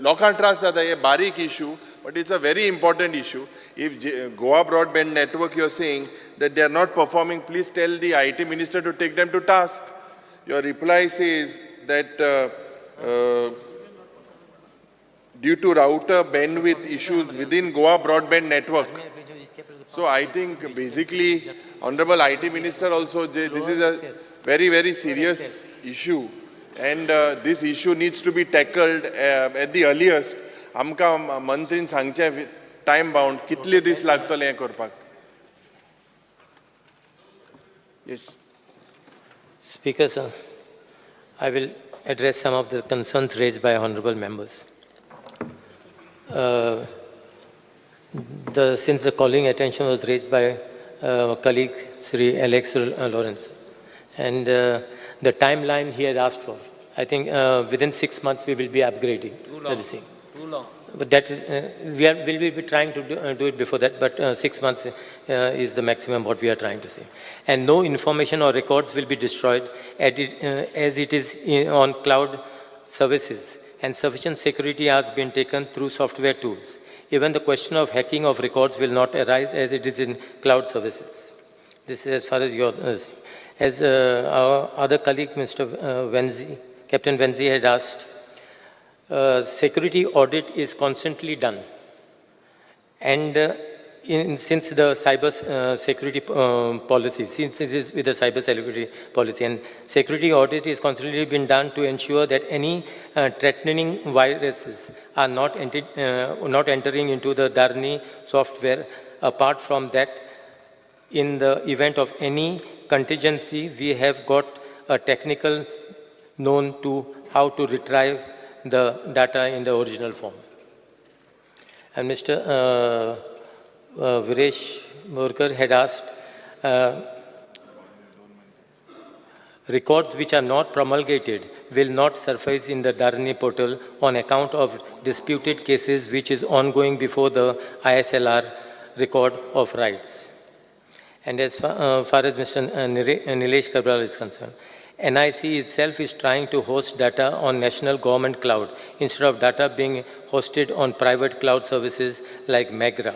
लोकांक त्रास जाता. हे बारीक issue, but it's a very important issue. If Goa Broadband Network, you are saying that they are not performing, please tell the IT minister to take them to task. Your reply says that due to router bandwidth issues within Goa Broadband Network. So I think basically, Honorable IT Minister also, this is a very, very serious issue. And this issue needs to be tackled at the earliest. आमकां मंत्रीन सांगचें time bound कितले दीस लागतले हें करपाक. Yes. Speaker, sir, I will address some of the concerns raised by honorable members. Since the calling attention was raised by colleague Sri Alex Lawrence, and the timeline he has asked for, I think within 6 months we will be upgrading. Too long. Thing. Too long. But that is, we will be trying to do it before that, but 6 months is the maximum what we are trying to say. And no information or records will be destroyed as it is on cloud services, and sufficient security has been taken through software tools. Even the question of hacking of records will not arise as it is in cloud services. This is as far as your, as our other colleague, Mr. Venzi, Captain Venzi had asked, security audit is constantly done. And since the cyber security policy, since it is with the cyber security policy, and security audit is constantly been done to ensure that any threatening viruses are not entering into the Dharni software. Apart from that, in the event of any contingency, we have got a technical known to how to retrieve the data in the original form. And Mr. Viresh Borkar had asked, records which are not promulgated will not surface in the Dharni portal on account of disputed cases which is ongoing before the ISLR record of rights. And as far as Mr. Nilesh Cabral is concerned, NIC itself is trying to host data on national government cloud instead of data being hosted on private cloud services like Megraj.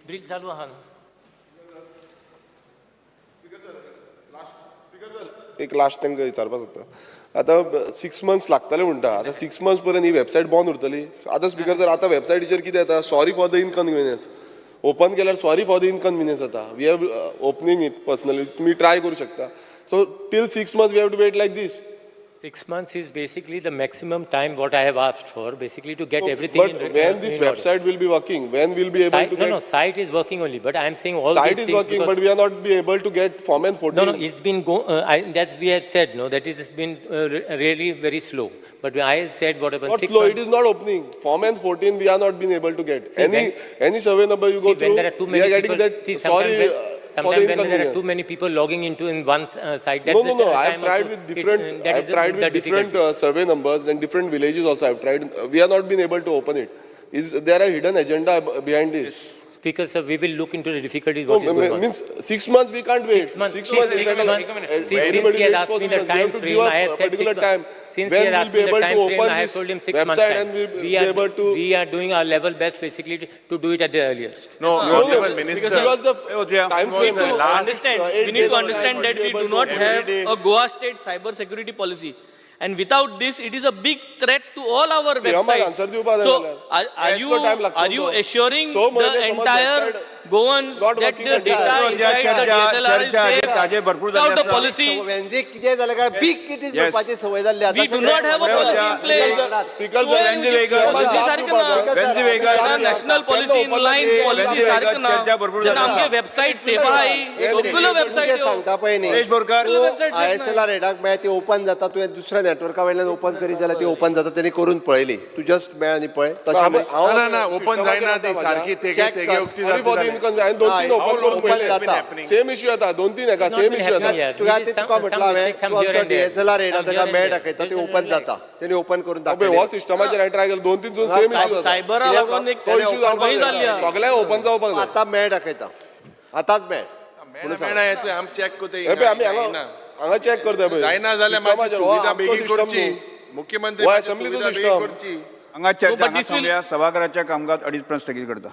Drill चालू आहा न्हू? एक last तांकां विचारपाक सोदता. आतां 6 months लागतले म्हणटा, आतां 6 मंथ्स पर्यंत ही वेबसायट बंद उरतली. आतां स्पीकर सर, आतां वेबसायटीचेर कितें येता, sorry for the inconvenience, open केल्यार सॉरी फॉर the inconvenience जाता. We have opening it personally, तुमी ट्राय करूं शकता. So till 6 months we have to wait like this. 6 months is basically the maximum time what I have asked for, basically to get everything. But when this website will be working, when will be able to get? No, site is working only, but I am saying all these things. Site is working, but we are not be able to get Form N14. No, it's been, that's we have said, no, that it has been really very slow. But I have said what happened. Not slow, it is not opening. Form N14 we are not being able to get. Any survey number you go through, we are getting that, sorry. Sometimes when there are too many people logging into in one site, that's no. I have tried with different, I have tried with different survey numbers and different villages also. I have tried. We are not been able to open it. Is there a hidden agenda behind this? Speaker sir, we will look into the difficulties. What is going on? Means 6 months we can't wait. 6 months. 6 months. Since he has asked me the time frame, I have said 6 months. Since he has asked me the time frame, I have told him 6 months. Time. We are doing our level best basically to do it at the earliest. No, Honorable Minister. Because the time frame. We need to understand that we do not have a Goa State cyber security policy. And without this, it is a big threat to all our websites. So, are you assuring the entire Goans that the data inside the DSLR is safe without the policy? We do not have a policy in place. National policy in line, policy सारखं ना. जेन्ना आमगे website safe आहाय, सगळ्यो website ISLR हेडाक मेळ्ळ्या ती open जाता, तुवें दुसऱ्या नेटवर्का वयल्यान ओपन करीत जाल्यार ती ओपन जाता. तेणी करून पळयली. तूं जस्ट मेळ आनी पळय. तशें ना ना ना ओपन जायना ती सारकी तेगे तेगे उक्ती सॉरी फॉर the इनकन्विनियन्स. हांवें दोन तीन ओपन करून ओपन जाता. पळयले, सेम इश्यू येता. दोन तीन हेका सेम इश्यू येता. तुका ते तुका म्हटलं हांवें, तूं आमचो डीएसएलआर येयला, ताका मेळ दाखयता, ती ओपन जाता. तेणी ओपन करून दाखयली. हो सिस्टमाचेर हांवें ट्राय केलो, दोन तीन सेम इश्यू जाता. सायबरा लागून एक तो इश्यू जावपाक जाल्ली जाय, आहा. सगळ्यांक ओपन जावपाक जाय. आतां मेळ दाखयता, आतांच मेळ. मेळना येतलें, आमी चॅक करता. हे पळय, आमी हांगा हांगा चॅक करता पळय जायना जाल्यार मातशी सिस्टमाचेर. हो सुविधा आमचो बेगीन सिस्टम करची. न्हू, मुख्यमंत्री हो मातशी असेंब्लीचो सुविधा बेगीन सिस्टम. करची. हांगा No, चर्चा but हांगा this will- थांबया. सभाघराच्या कामकाज 2:30 पर्यंत स्थगीत करता.